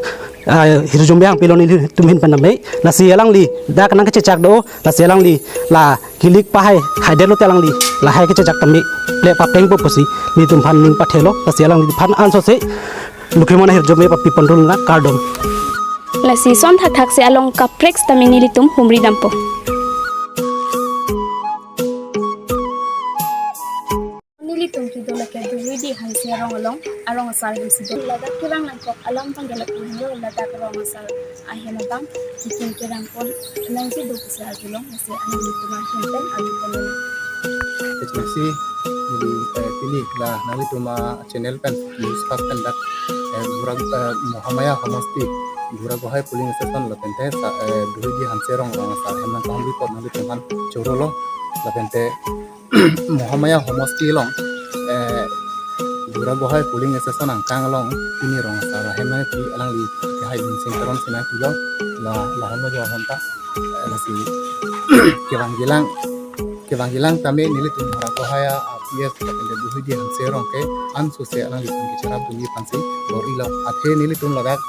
ah, Hirjume Hangpilo nelitum ahin pen tame. Lasi alangli dak nangkechechak do, lasi alangli la kilik pahai haidetlo te alangli lahai kechechak tame le paplengpo pusi nelitum aphan ning pathelo. Lasi alangliphan ansose Lukhimon Hirjume papi pondul na kardom. Lasi son thakthak si along kaprek tame nelitum humri dampo. Nelitum kedo lake Duhuidi Hanse arong along, arong asar ahem si do. Ladak kevang nangkok alam abang ke lapu helo, ladak arong asar ahem abang kikim kerang pon nangji do pusi arjulong, lasi alanglitum ahin pen arjupon lonang. Terima kasih. Jadi, eh, pini la nanglitum achannel pen, News Fast pen dak, eh, Bura, eh, Mahamaya Homosti, Bura Gohai polling station lapen te, sa, eh, Duhuidi Hanse arong, arong asar ahem nangkahumri apot nanglitum aphan chorolo, lapen te Mahamaya Homosti along, eh, Bura Gohai polling station angkang along pini arong asar ahem nangpi alangli kehai Lunsing Teron si nangpilo, la, la hem lo jo hem ta, eh, lasi kevangjilang, kevangjilang tame nelitum Bura Gohai a-P S lapen te Duhuidi Hanse arong ke ansose alangliphan kecherap dunji aphansi bor-ilo. Athe nelitum ladak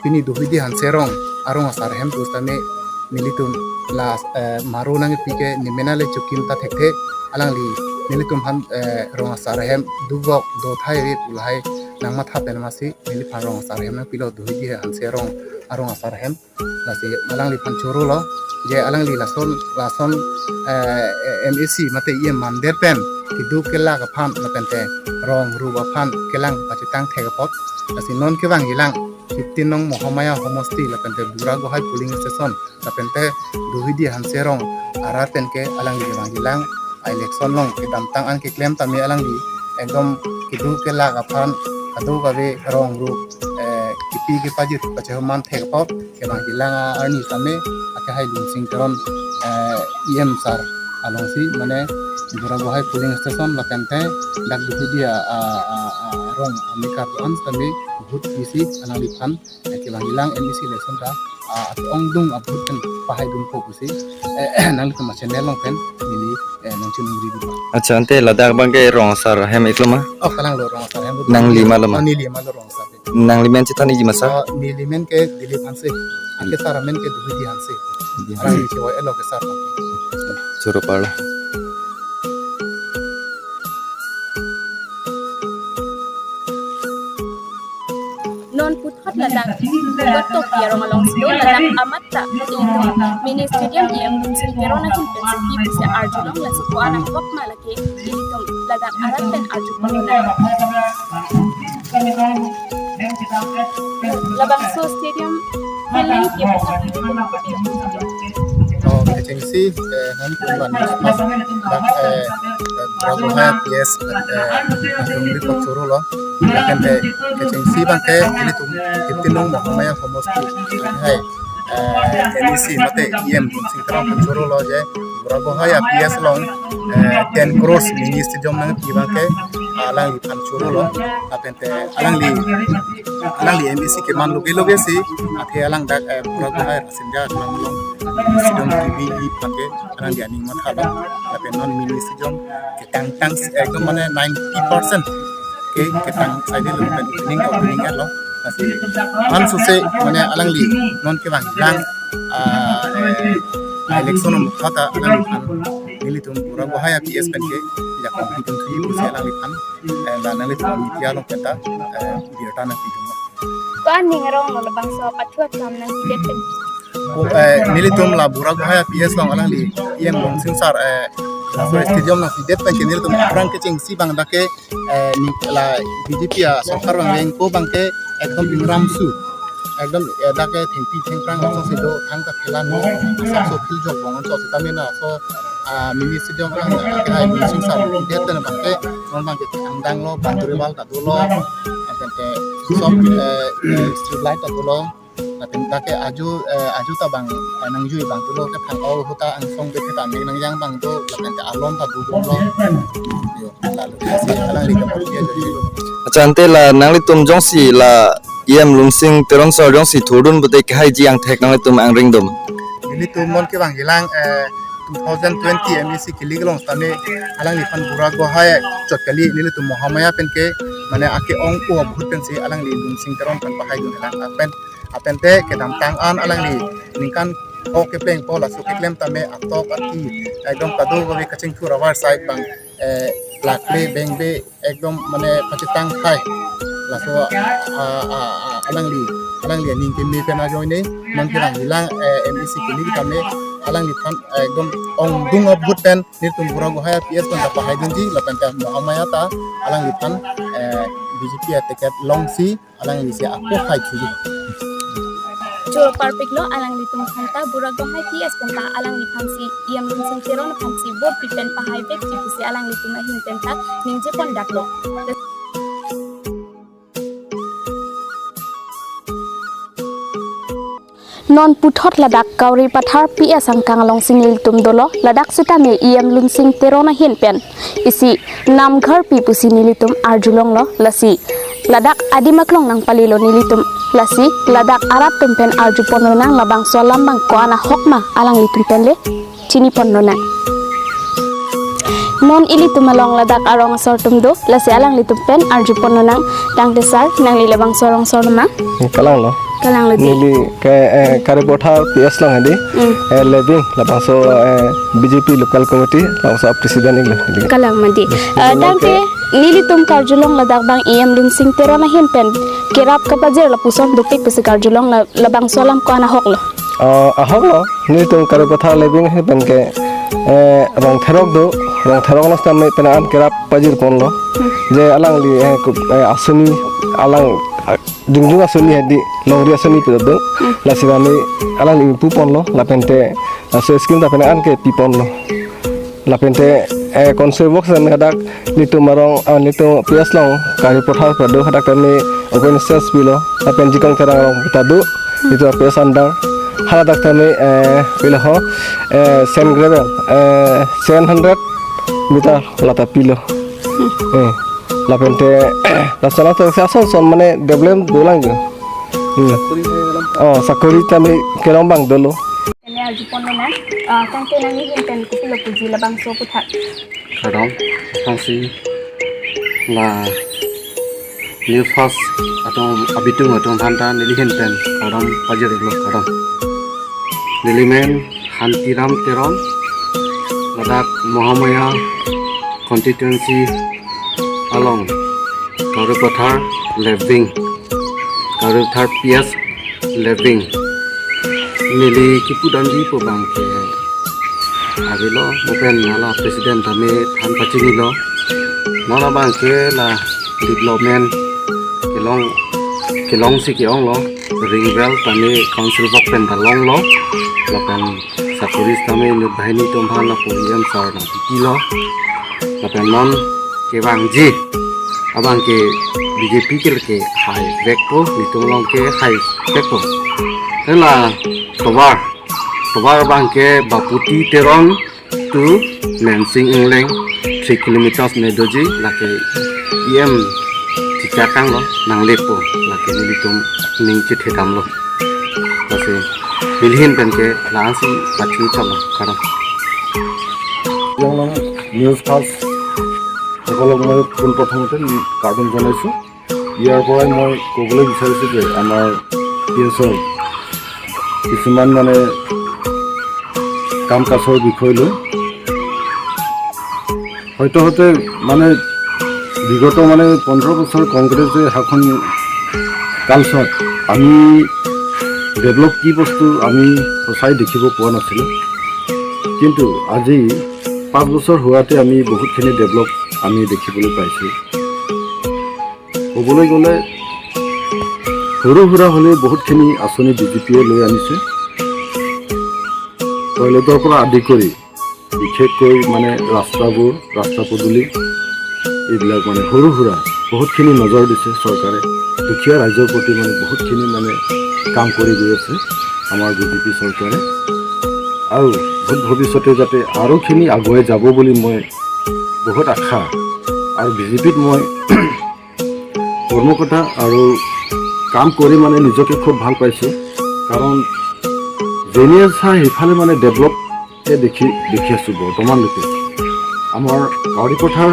pini Duhuidi Hanse arong, arong asar ahem pusitame nelitum la, eh, maro nangpi ke nemen ale chokim ta thekthe, alangli nelitum aphan, eh, rong asar ahem dovok dothai ave pu lahai nangmatha pen masi neliphan rong asar ahem nangpilo Duhuidi Hanse arong, arong asar ahem. Lasi alangliphan chorolo, je alangli lason, lason, eh, M A C mate E M mandir pen kedo kelak aphan lapen te rong rup aphan kelang pachethang thek apot. Lasi non kevangjilang fifteen nong Mahamaya Homosti lapen te Bura Gohai polling station lapen te Duhuidi Hanse arong arat pen ke alangli kevangjilang election along kedamtang an keklem tame alangli ekdom kedo kelak aphan kadokave rong rup, eh, kipi kepajir pachehoman thek apot, kevangjilang arni tame akehai Lunsing Teron, eh, E M sir alongsi mane Bura Gohai polling station lapen te dak Duhuidi a, a, a, a, arong amekar an tame vote pisi alangliphan, eh, kevangjilang M A C election ta, ah, ongdung a-vote pen pahai dunpo pusi, eh, nanglitum achannel along pen neli, eh, nangchoningri dun. Accha, ante ladak abang ke rong asar ahem iklo ma? Oh, kalanglo rong asar ahem. Nangli ma lo ma? Oh, neli ma lo rong asar ahem. Nangli men chethan iji ma sir? Oh, neli men ke Dilip Hanse. Ake sar amen ke Duhidi Hanse. Duhidi Hanse. Arang isi wai elo ke sar. Choro parlo. Non puthot ladak Goto P R along si do ladak amat ta itum mini stadium E M Lunsing Teron ahin pensi pi pusi arjulong, lasi ko-an ahok ma lake itum ladak arat pen arjupon nang. Labangso stadium heleng ke puthot itum. Oh, kechengsi, eh, nanglitum la news pass dak, eh, eh, Bura Gohai P S, eh, atum report choro lo. Lapen ke kechengsi abang ke nelitum fifteen nong Mahamaya homosti hai, eh, M A C mate E M Lunsing Teron choro lo je Bura Gohai P S along, eh, ten crores mini stadium nangpi abang ke alangliphan choro lo. Lapen te alangli, alangli M A C keman loge loge si athe alang dak, eh, Bura Gohai Rasinja along along stadium kebi aphan ke alangli aning mathalo. Lapen non mini stadium ketang tang si ekdom mane ninety percent ke ketang saide lo, pen opening opening lo. Lasi man suse mane alangli non kevanglang, ah, eh, election amukha ta alangliphan nelitum Bura Gohai P S pen ke jakong pidun thuji pusi alangliphan, eh, la nanglitum media along pen ta, eh, birta nangpidun. Ko-an ning arong lo labangso pathu atham nangpidet pen? Ko, eh, nelitum la Bura Gohai P S along alangli E M Lunsing sar, eh, laso stadium nangpidet pen ke nelitum aphrang kechengsi abang dak ke, eh, ni la B J P asorkar abang veng ko abang ke ekdom ingram su. Ekdom, eh, dak ke thengpi thengphrang laso si do, thangta phelan mo, laso philjok bong anchot sitame laso, ah, mini stadium along dak ke hai Lunsing sar pidet pen abang ke, non abang ke thangdang lo, boundary wall ta dolo, lapen ke sob, eh, eh, street light ta dolo, lapen dak ke aju, eh, aju ta abang, eh, nangjui abang dolo, kephang ahut ta angsong ke ta ning nangjang abang do, lapen ke alon ta do bomlo. Yo, lalu si alangli ke pergi aja dulu. Accha, ante la nanglitum jongsi la E M Lunsing Teron sar jongsi thurdun pute kehaiji angthek nanglitum angring dom? Nelitum non kevangjilang, eh, two thousand twenty M A C kili kelong sitame alangliphan Bura Gohai chot kali, nelitum Mahamaya pen ke mane ake ong ko ahut pensi alangli Lunsing Teron pen pahaidun lang lapen, lapen te kedamtang an alangli ningkan ko kepleng po laso keklem tame atok ati ekdom kadokave kachingthur avar side abang, eh, lakle bengbe ekdom mane pachitang khai. Laso, ah, ah, ah, alangli, alangli aning keme pen ajoine, non kevangjilang, eh, M A C kili tame, alangliphan, eh, ekdom ongdung ahut pen, nelitum Bura Gohai P S pen ta pahaidunji, lapen ta Mahamaya ta, alangliphan, eh, B J P aticket longsi, alangli si ako khai thuji. Choro parpiklo alanglitum aphan ta Bura Gohai P S pen ta alangliphan si E M Lunsing Teron aphan si vote pi pen pahai vekji pusi alanglitum ahin pen ta ningje pon daklo. Non puthot ladak Kauri Pathar P S angkang alongsi nelitum dolo, ladak sitame E M Lunsing Teron ahin pen isi namghar pi pusi nelitum arjulonglo, lasi ladak adim aklong nangpalilo nelitum, lasi ladak arat atum pen arjupon lonang labangso alam abang ko-an ahok ma alanglitum pen le chinipon lonang. Non ilitum along ladak arong asor atum do, lasi alanglitum pen arjupon lonang. Tangte sar, nangli labangso arong asor ma? Kalanglo. Kalanglo dei. Neli ke, eh, Karipathar P S along hadi, hmm, eh, Lebing, labangso, eh, B J P local committee, labangso president iklo. Kalang ma dei. Hmm. Eh, tangte nelitum karjulong ladak abang E M Lunsing Teron ahin pen kerap kapajir lapuson dopik pusi karjulong la-, labangso alam ko-an ahoklo? Oh, ahoklo. Nelitum Karipathar Lebing ahin pen ke, eh, Rongtherok do, Rongtherok along sitame penang an kerap pajirponlo. Hmm. Je alangli, eh, kup-, eh, asoni, alang, ah, jongjong asoni hadi, longri asoni pu do. Hmm. Lasi kami alangli puponlo, lapen te, laso scheme ta penang an ke piponlo. Lapen te, eh, concept work sitame hadak nelitum arong, ah, nelitum P S along Karipathar pu do, hadak tame open space pilo, lapen Jikong Terang arong ta do, nelitum P S under, haladak tame, eh, pilo ho, eh, sand gravel, eh, seven hundred meter lata pilo. Eh, lapen te, laso laso ason ason mane develop dolang jo. Hmm. Oh, sakori tame kelong abang dolo. Ene arjupon lonang, ah, tangte nangli ahin pen kopilo puji labangso aputhak? Kardom, aphrangsi la News First atum abitung atum aphanta neli ahin pen kardom pajir-iklo, kardom. Neli men Hantiram Teron, ladak Mahamaya constituency along Kauripathar Left Wing, Kauripathar P S Left Wing. Neli kipu damji pu abangke, avelo, mo pen nala president tame than pachinilo. Nala abangke la development kelong, kelongsi ke-onglo. Ring well tame council bok pen ta longlo. Lapen sakori tame inut banghini atum aphan lapu E M sir nangpipilo. Lapen non kevangji abangke B J P ke lake haivekpo, nelitum along ke haivekpo. Hela tovar, tovar abangke Baputi Teron to Mensing Engleng, three kilometers me doji, lake E M chichakanglo, nanglepo, lake nelitum ning chethedamlo. Lasi neli ahin penke la-ansi pachini chotlo, kardom. Yanglong News First সকলক মই পোনপ্ৰথমতে কাৰ্ডম জনাইছোঁ। ইয়াৰ পৰাই মই ক'বলৈ বিচাৰিছোঁ যে আমাৰ পি এছৰ কিছুমান মানে কাম কাজৰ বিষয় লৈ হয়তো হয়তো মানে বিগত মানে পোন্ধৰ বছৰ কংগ্ৰেছে শাসন কালছোৱাত আমি ডেভেলপ কি বস্তু আমি সঁচাই দেখিব পোৱা নাছিলোঁ। কিন্তু আজি পাঁচ বছৰ হোৱাতে আমি বহুতখিনি ডেভেলপ আমি দেখিবলৈ পাইছোঁ। ক'বলৈ গ'লে সৰু সুৰা হ'লেও বহুতখিনি আঁচনি বি জে পিয়ে লৈ আনিছে। টয়লেটৰ পৰা আদি কৰি বিশেষকৈ মানে ৰাস্তাবোৰ, ৰাস্তা পদূলি এইবিলাক মানে সৰু সুৰা বহুতখিনি নজৰ দিছে চৰকাৰে। দুখীয়া ৰাইজৰ প্ৰতি মানে বহুতখিনি মানে কাম কৰি গৈ আছে আমাৰ বি জে পি চৰকাৰে। আৰু ভৱিষ্যতে যাতে আৰুখিনি আগুৱাই যাব বুলি মই বহুত আশা। আৰু বি জে পিত মই কৰ্মকৰ্তা আৰু কাম কৰি মানে নিজকে খুব ভাল পাইছোঁ। কাৰণ যেনে চাই সেইফালে মানে ডেভেলপে দেখি দেখি আছোঁ বৰ্তমানলৈকে। আমাৰ কাউৰী পথাৰ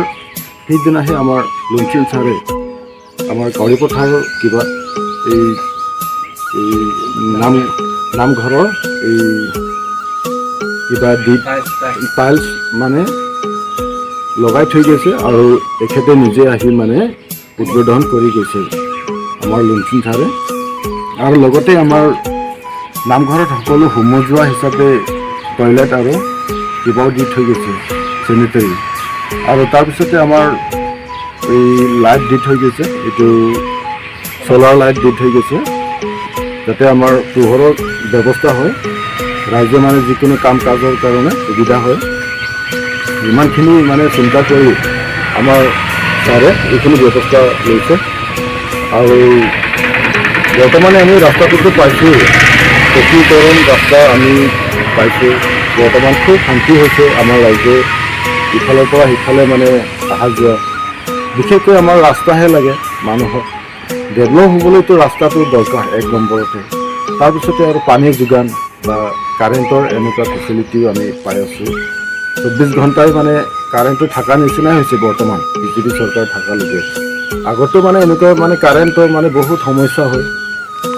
সিদিনাহে আমাৰ লুংচিন ছাৰে আমাৰ কাউৰী পথাৰৰ কিবা এই এই নাম নামঘৰৰ এই কিবা দি টাইলছ মানে লগাই থৈ গৈছে আৰু এখেতে নিজে আহি মানে উদ্বোধন কৰি গৈছে আমাৰ লুংচিন ছাৰে। আৰু লগতে আমাৰ নামঘৰত সকলো সমজুৱা হিচাপে টয়লেট আৰু কিবাও দি থৈ গৈছে, চেনিটেৰী। আৰু তাৰপিছতে আমাৰ এই লাইট দি থৈ গৈছে, এইটো চ'লাৰ লাইট দি থৈ গৈছে, যাতে আমাৰ পোহৰৰ ব্যৱস্থা হয়, ৰাইজে মানে যিকোনো কাম কাজৰ কাৰণে সুবিধা হয়। ইমানখিনি মানে চিন্তা কৰি আমাৰ ছাৰে এইখিনি ব্যৱস্থা লৈছে। আৰু বৰ্তমানে আমি ৰাস্তাটোতো পাইছোঁ, পকীকৰণ ৰাস্তা আমি পাইছোঁ। বৰ্তমান খুব শান্তি হৈছে আমাৰ ৰাইজে ইফালৰ পৰা সিফালে মানে অহা যোৱা। বিশেষকৈ আমাৰ ৰাস্তাহে লাগে মানুহক। ডেভেলপ হ'বলৈতো ৰাস্তাটো দৰকাৰ এক নম্বৰতে, তাৰপিছতে আৰু পানীৰ যোগান বা কাৰেণ্টৰ এনেকুৱা ফেচিলিটিও আমি পাই আছোঁ। চৌব্বিছ ঘণ্টাই মানে কাৰেণ্টটো থকা নিচিনাই হৈছে বৰ্তমান বি জে পি চৰকাৰ থকালৈকে। আগতে মানে এনেকুৱা মানে কাৰেণ্টৰ মানে বহুত সমস্যা হয়,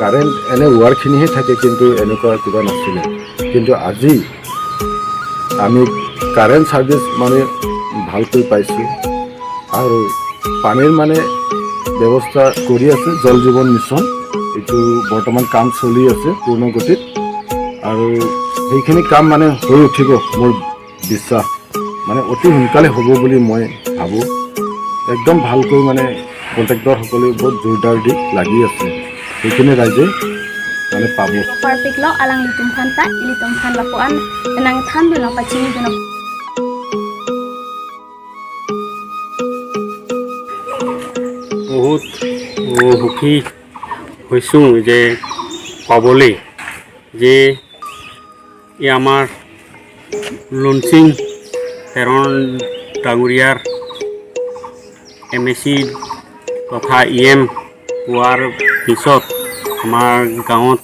কাৰেণ্ট এনে ৱাৰখিনিহে থাকে, কিন্তু এনেকুৱা কিবা নাছিলে। কিন্তু আজি আমি কাৰেণ্ট ছাৰ্ভিচ মানে ভালকৈ পাইছোঁ। আৰু পানীৰ মানে ব্যৱস্থা কৰি আছে জল জীৱন মিছন, এইটো বৰ্তমান কাম চলি আছে পূৰ্ণ গতিত। আৰু সেইখিনি কাম মানে হৈ উঠিব, মোৰ বিশ্বাস মানে অতি সোনকালে হ'ব বুলি মই ভাবোঁ। একদম ভালকৈ মানে কণ্ট্ৰেক্টৰসকলেও বহুত জোৰদাৰ দি লাগি আছে, সেইখিনি ৰাইজে মানে পাব। Parpiklo alanglitum aphanta, ilitum aphan lapu-an nangthandun nangpachini dun. বহুত সুখী হৈছোঁ যে পাবলৈ, যে এই আমাৰ লুনচিং তেৰণ ডাঙৰীয়াৰ এম এ চি তথা ই এম পোৱাৰ পিছত আমাৰ গাঁৱত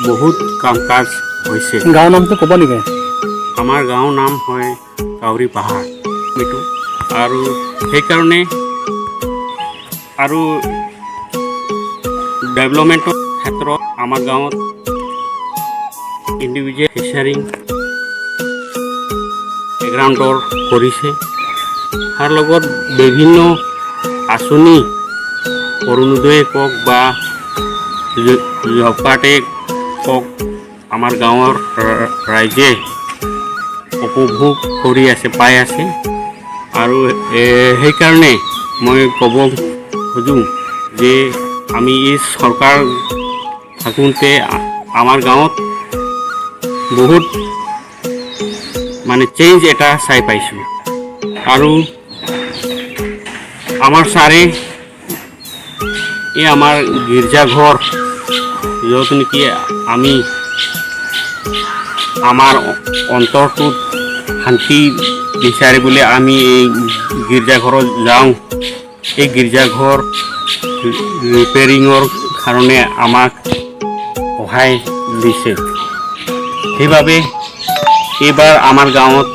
বহুত কাম কাজ হৈছে। গাঁৱৰ নামটো ক'ব নেকি? আমাৰ গাঁৱৰ নাম হয় কাউৰী পাহাৰ, এইটো। আৰু সেইকাৰণে আৰু ডেভেলপমেণ্টৰ ক্ষেত্ৰত আমাৰ গাঁৱত ইণ্ডিভিজুৱেল ফিচাৰিং এগ্ৰাউণ্ডৰ কৰিছে। তাৰ লগত বিভিন্ন আঁচনি, অৰুণোদয়ে কওক বা জ-, জব কাৰ্ডে কওক, আমাৰ গাঁৱৰ ৰা-, ৰাইজে উপভোগ কৰি আছে, পাই আছে। আৰু, এ, সেইকাৰণে মই ক'ব খোজোঁ যে আমি এই চৰকাৰ থাকোঁতে আ-, আমাৰ গাঁৱত বহুত মানে চেঞ্জ এটা চাই পাইছোঁ। আৰু আমাৰ ছাৰে এই আমাৰ গীৰ্জাঘৰ, য'ত নেকি আমি আমাৰ অন্তৰটোত শান্তি বিচাৰিবলৈ আমি এই গীৰ্জাঘৰত যাওঁ। এই গীৰ্জাঘৰ ৰিপেয়াৰিঙৰ কাৰণে আমাক সহায় দিছে। সেইবাবে এইবাৰ আমাৰ গাঁৱত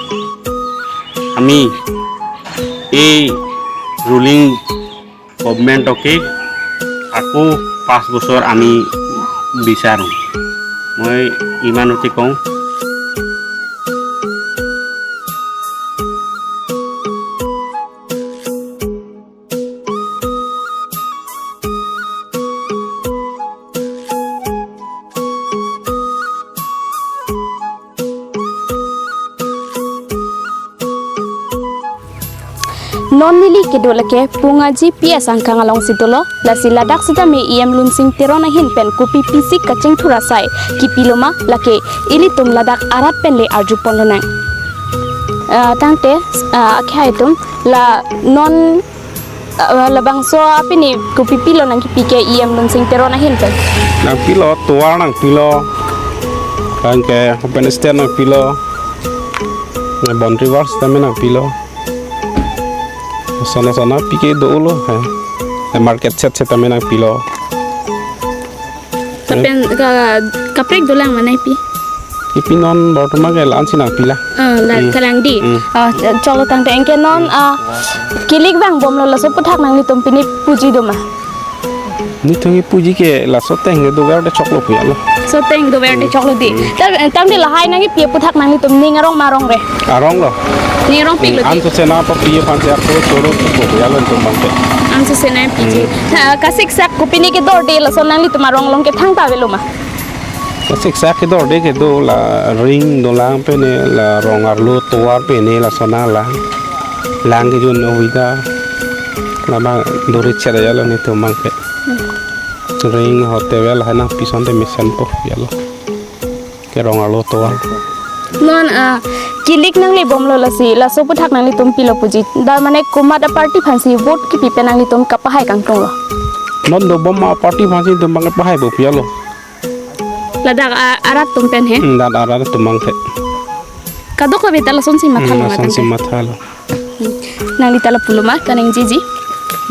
আমি এই ৰুলিং গভৰ্ণমেণ্টকে আকৌ পাঁচ বছৰ আমি বিচাৰোঁ। মই ইমানতে কওঁ। Non neli kedo lake Pungaji P S angkang alongsi dolo, lasi ladak sitame E M Lunsing Teron ahin pen kopi pisi kachingthur asai kipiloma lake ilitum ladak arat pen le arjupon lonang. Ah, tangte, ah, akhai atum la non, ah, labangso apini kopi pilo nangkipi ke E M Lunsing Teron ahin pen? Nangpilo, tovar nangpilo, tangte open stage nangpilo, na boundary wall sitame nangpilo. Sona sona pike dolo, he. Na market shed sitame nangpilo. Lapen ka, kaprek dolang ma nangpi? Ipi non bortoman ke la-ansi nangpila. Ah, la Hmm. kalang di. Hmm. Ah, choklo tangte anke non, ah, kilik vangbomlo, laso aphuthak nanglitum pine puji doma? Nelitum puji ke laso ateng ke dover te choklo pu ya lo. Laso ateng dover te Hmm. choklo di. Hmm. Ta, tangte lahai nangkipi aphuthak nanglitum ning arong ma arong re? Arong lo. Ning arongpik lo di. Anso sena papi aphansi ako choro pu ya lo nelitum abang ke. Anso sena piji. Hmm. Ha, kasiksak kopine kedorde laso nanglitum arong along ke thangta avelo ma? Kasiksak kedorde kedo, la ring dolang pene, la rong arlo tovar pene, lason alang. Lang kejun ohida. Labang duri chet ya lo nelitum abang ke. Hmm. Ring hotel lahai nangpi asonte mesenpo ya lo. Ke rong arlo tovar. Non, ah, kilik nanglebomlo lasi, laso aphuthak nanglitum pilo puji? Dak mane komat aparty aphansi vote kipi pen nanglitum kapahai kangtunglo? Non dobom aparty aphansi nelitum abang pahaipo pu ya lo. Ladak, ah, arat atum pen he? Hmm, dak arat atum abang ke. Kadokave ta lasonsi mathalo Hmm, ma lasonsi tangte? Mathalo. Hmm. Nangli ta lapulo ma, kaningjeji?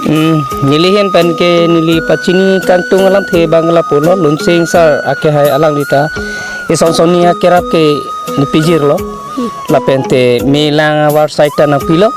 Hmm, neli ahin pen ke neli pachini kangtung alamthe abang lapulo, Lunsing sir akehai alangli ta ison sonni akerap ke nepijirlo. Hmm. Lapen te me lang avar side ta nangpilo.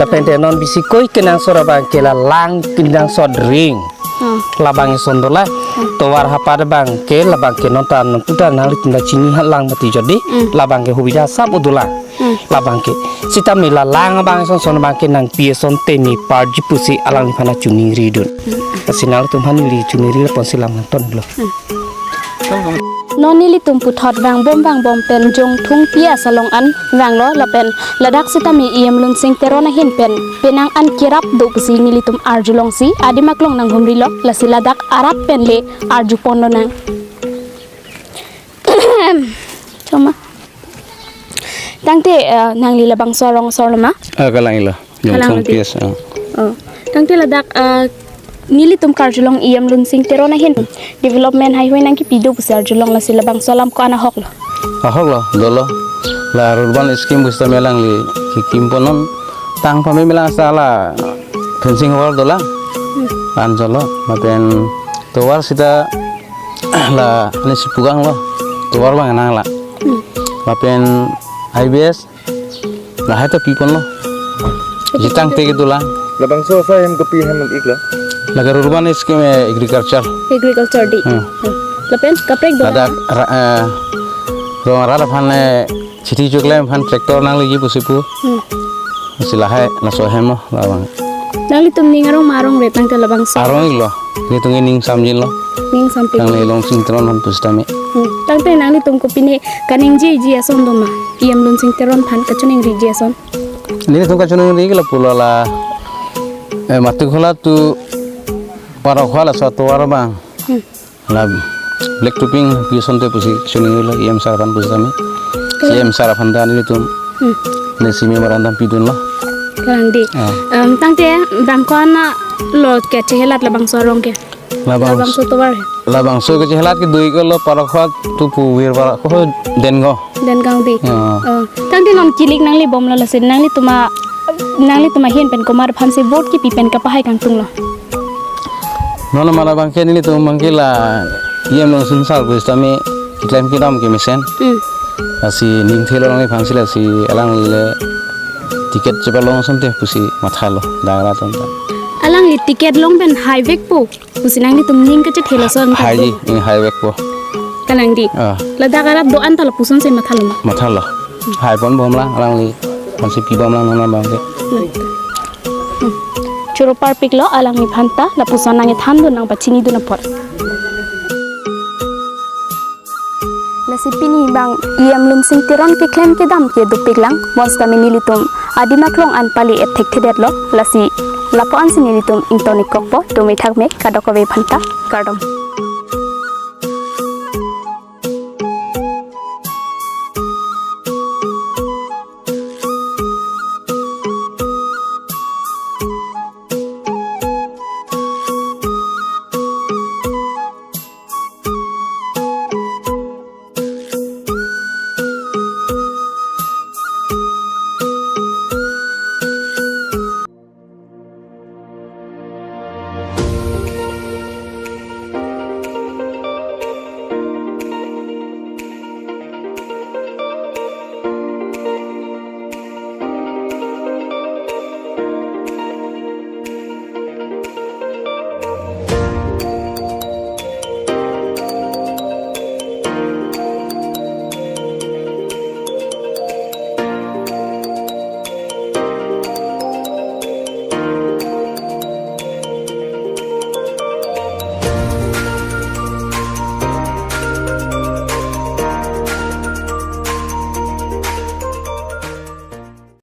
Lapen te non bisi koi kenangsot abang ke la lang kenangsot ring. Hmm. Labang ison dolang. Hmm. Tovar hapat abang ke labang ke non ta non putar nanglitum ta chini ha lang mati jodi. Hmm. Labang ke hubida sam udolang. Hmm. Labang ke. Sitame la lang abang ison son abang ke nangpi asonte me parji pusi alangliphan choningri dun. Hmm. Lasi nanglitum aphan neli choningri laponsi lam nangtonlo. Hmm. Non nelitum puthot vangbom vangbom pen Jongthung P S along an vanglo lapen ladak sitame E M Lunsing Teron ahin pen penang an kerap do pusi nelitum arjulongsi adim aklong nanghumrilo, lasi ladak arat pen le arjupon lonang. Choma. Tangte, eh, nangli labangso arong asor lo ma? Ah, kalang ilo. Kalang Jongthung lo di. P S, ah. Oh. Tangte ladak, eh, nelitum karjulong E M Lunsing Teron ahin development haihui nangkipi do pusi arjulong, lasi labangso alam ko-an ahok lo? Ahok lo, dolo. La rural scheme pusitame alangli kikim ponon. Tang pame melang sala fencing wall dolang. Hmm. Anjolo, lapen tovar sita la ani sipuganglo. Tovar abang nanglang. Hmm. Lapen I B S lahai ta piponlo. Jitang te kedolang. Labangso asai hem kopi hem iklo? Lake rural scheme, eh, agriculture. Agriculture di. Hmm. Hmm. Lapen kaprek do. Ladak ra-, eh, rong arat aphan, eh, chithi choklem aphan tractor nangliji pusi pu. Hmm. Si lahai laso ahem lo labang. Nanglitum ning arong ma arong re tangte labangso? Arong-iklo. Nelitum ning samjinlo. Ning sampik. Nangli Longsing Teron aphan pusitame. Hmm. Tangte nanglitum kopine kaningjiji ason do ma? E M Longsing Teron aphan kachoningriji ason. Nelitum kachoningri ke lapu la, eh, Matukhola to Parokhola laso atovar abang. Hmm. La black topping pi asonte pusi choningrilo E M sir aphan pusitame. Kalang. E M sir aphan ta nelitum. Hmm. Neli si memorandum pidunlo. Kalang di. Ah. Em, tangte bangkon lo kechehelat labangso arong ke? Labang-, labangso atovar he? Labangso kechehelat ke do-iklo Parokhola to pu Vir Parokhola Dengaon. Dengaon di. Ah. Oh. Tangte non kilik nanglibomlo lasi nanglitum a, nanglitum ahin pen komat aphansi vote kipi pen kapahai kangtunglo? Non ma labang ke nelitum abang ke la E M Longsing sir pusitame keklem kedam kemesen. Hmm. Lasi ning thelo nangliphansi lasi alangli le ticket chepalong asonte pusi mathalo, dak arat atum ta. Alangli ticket long pen haivekpo pusi nanglitum ning kachethelo ason. Hai, tangte. Ning haivekpo. Kalang di. Ah. Ladak arat do-an ta lapusonsi mathalo ma? Mathalo. Haiponbomlang, alangliphansi pibomlang non abang ke. Hmm. Choro parpiklo alangliphan ta, lapuson nangkethandun nangpachinidun apot. Lasi pini abang E M Longsing Teron keklem kedam ke dopiklang, bonsitame nelitum adim aklong an pali et thekthedetlo, lasi lapu-ansi nelitum ingtonik kokpo, dome thakme kadokave aphan ta, kardom.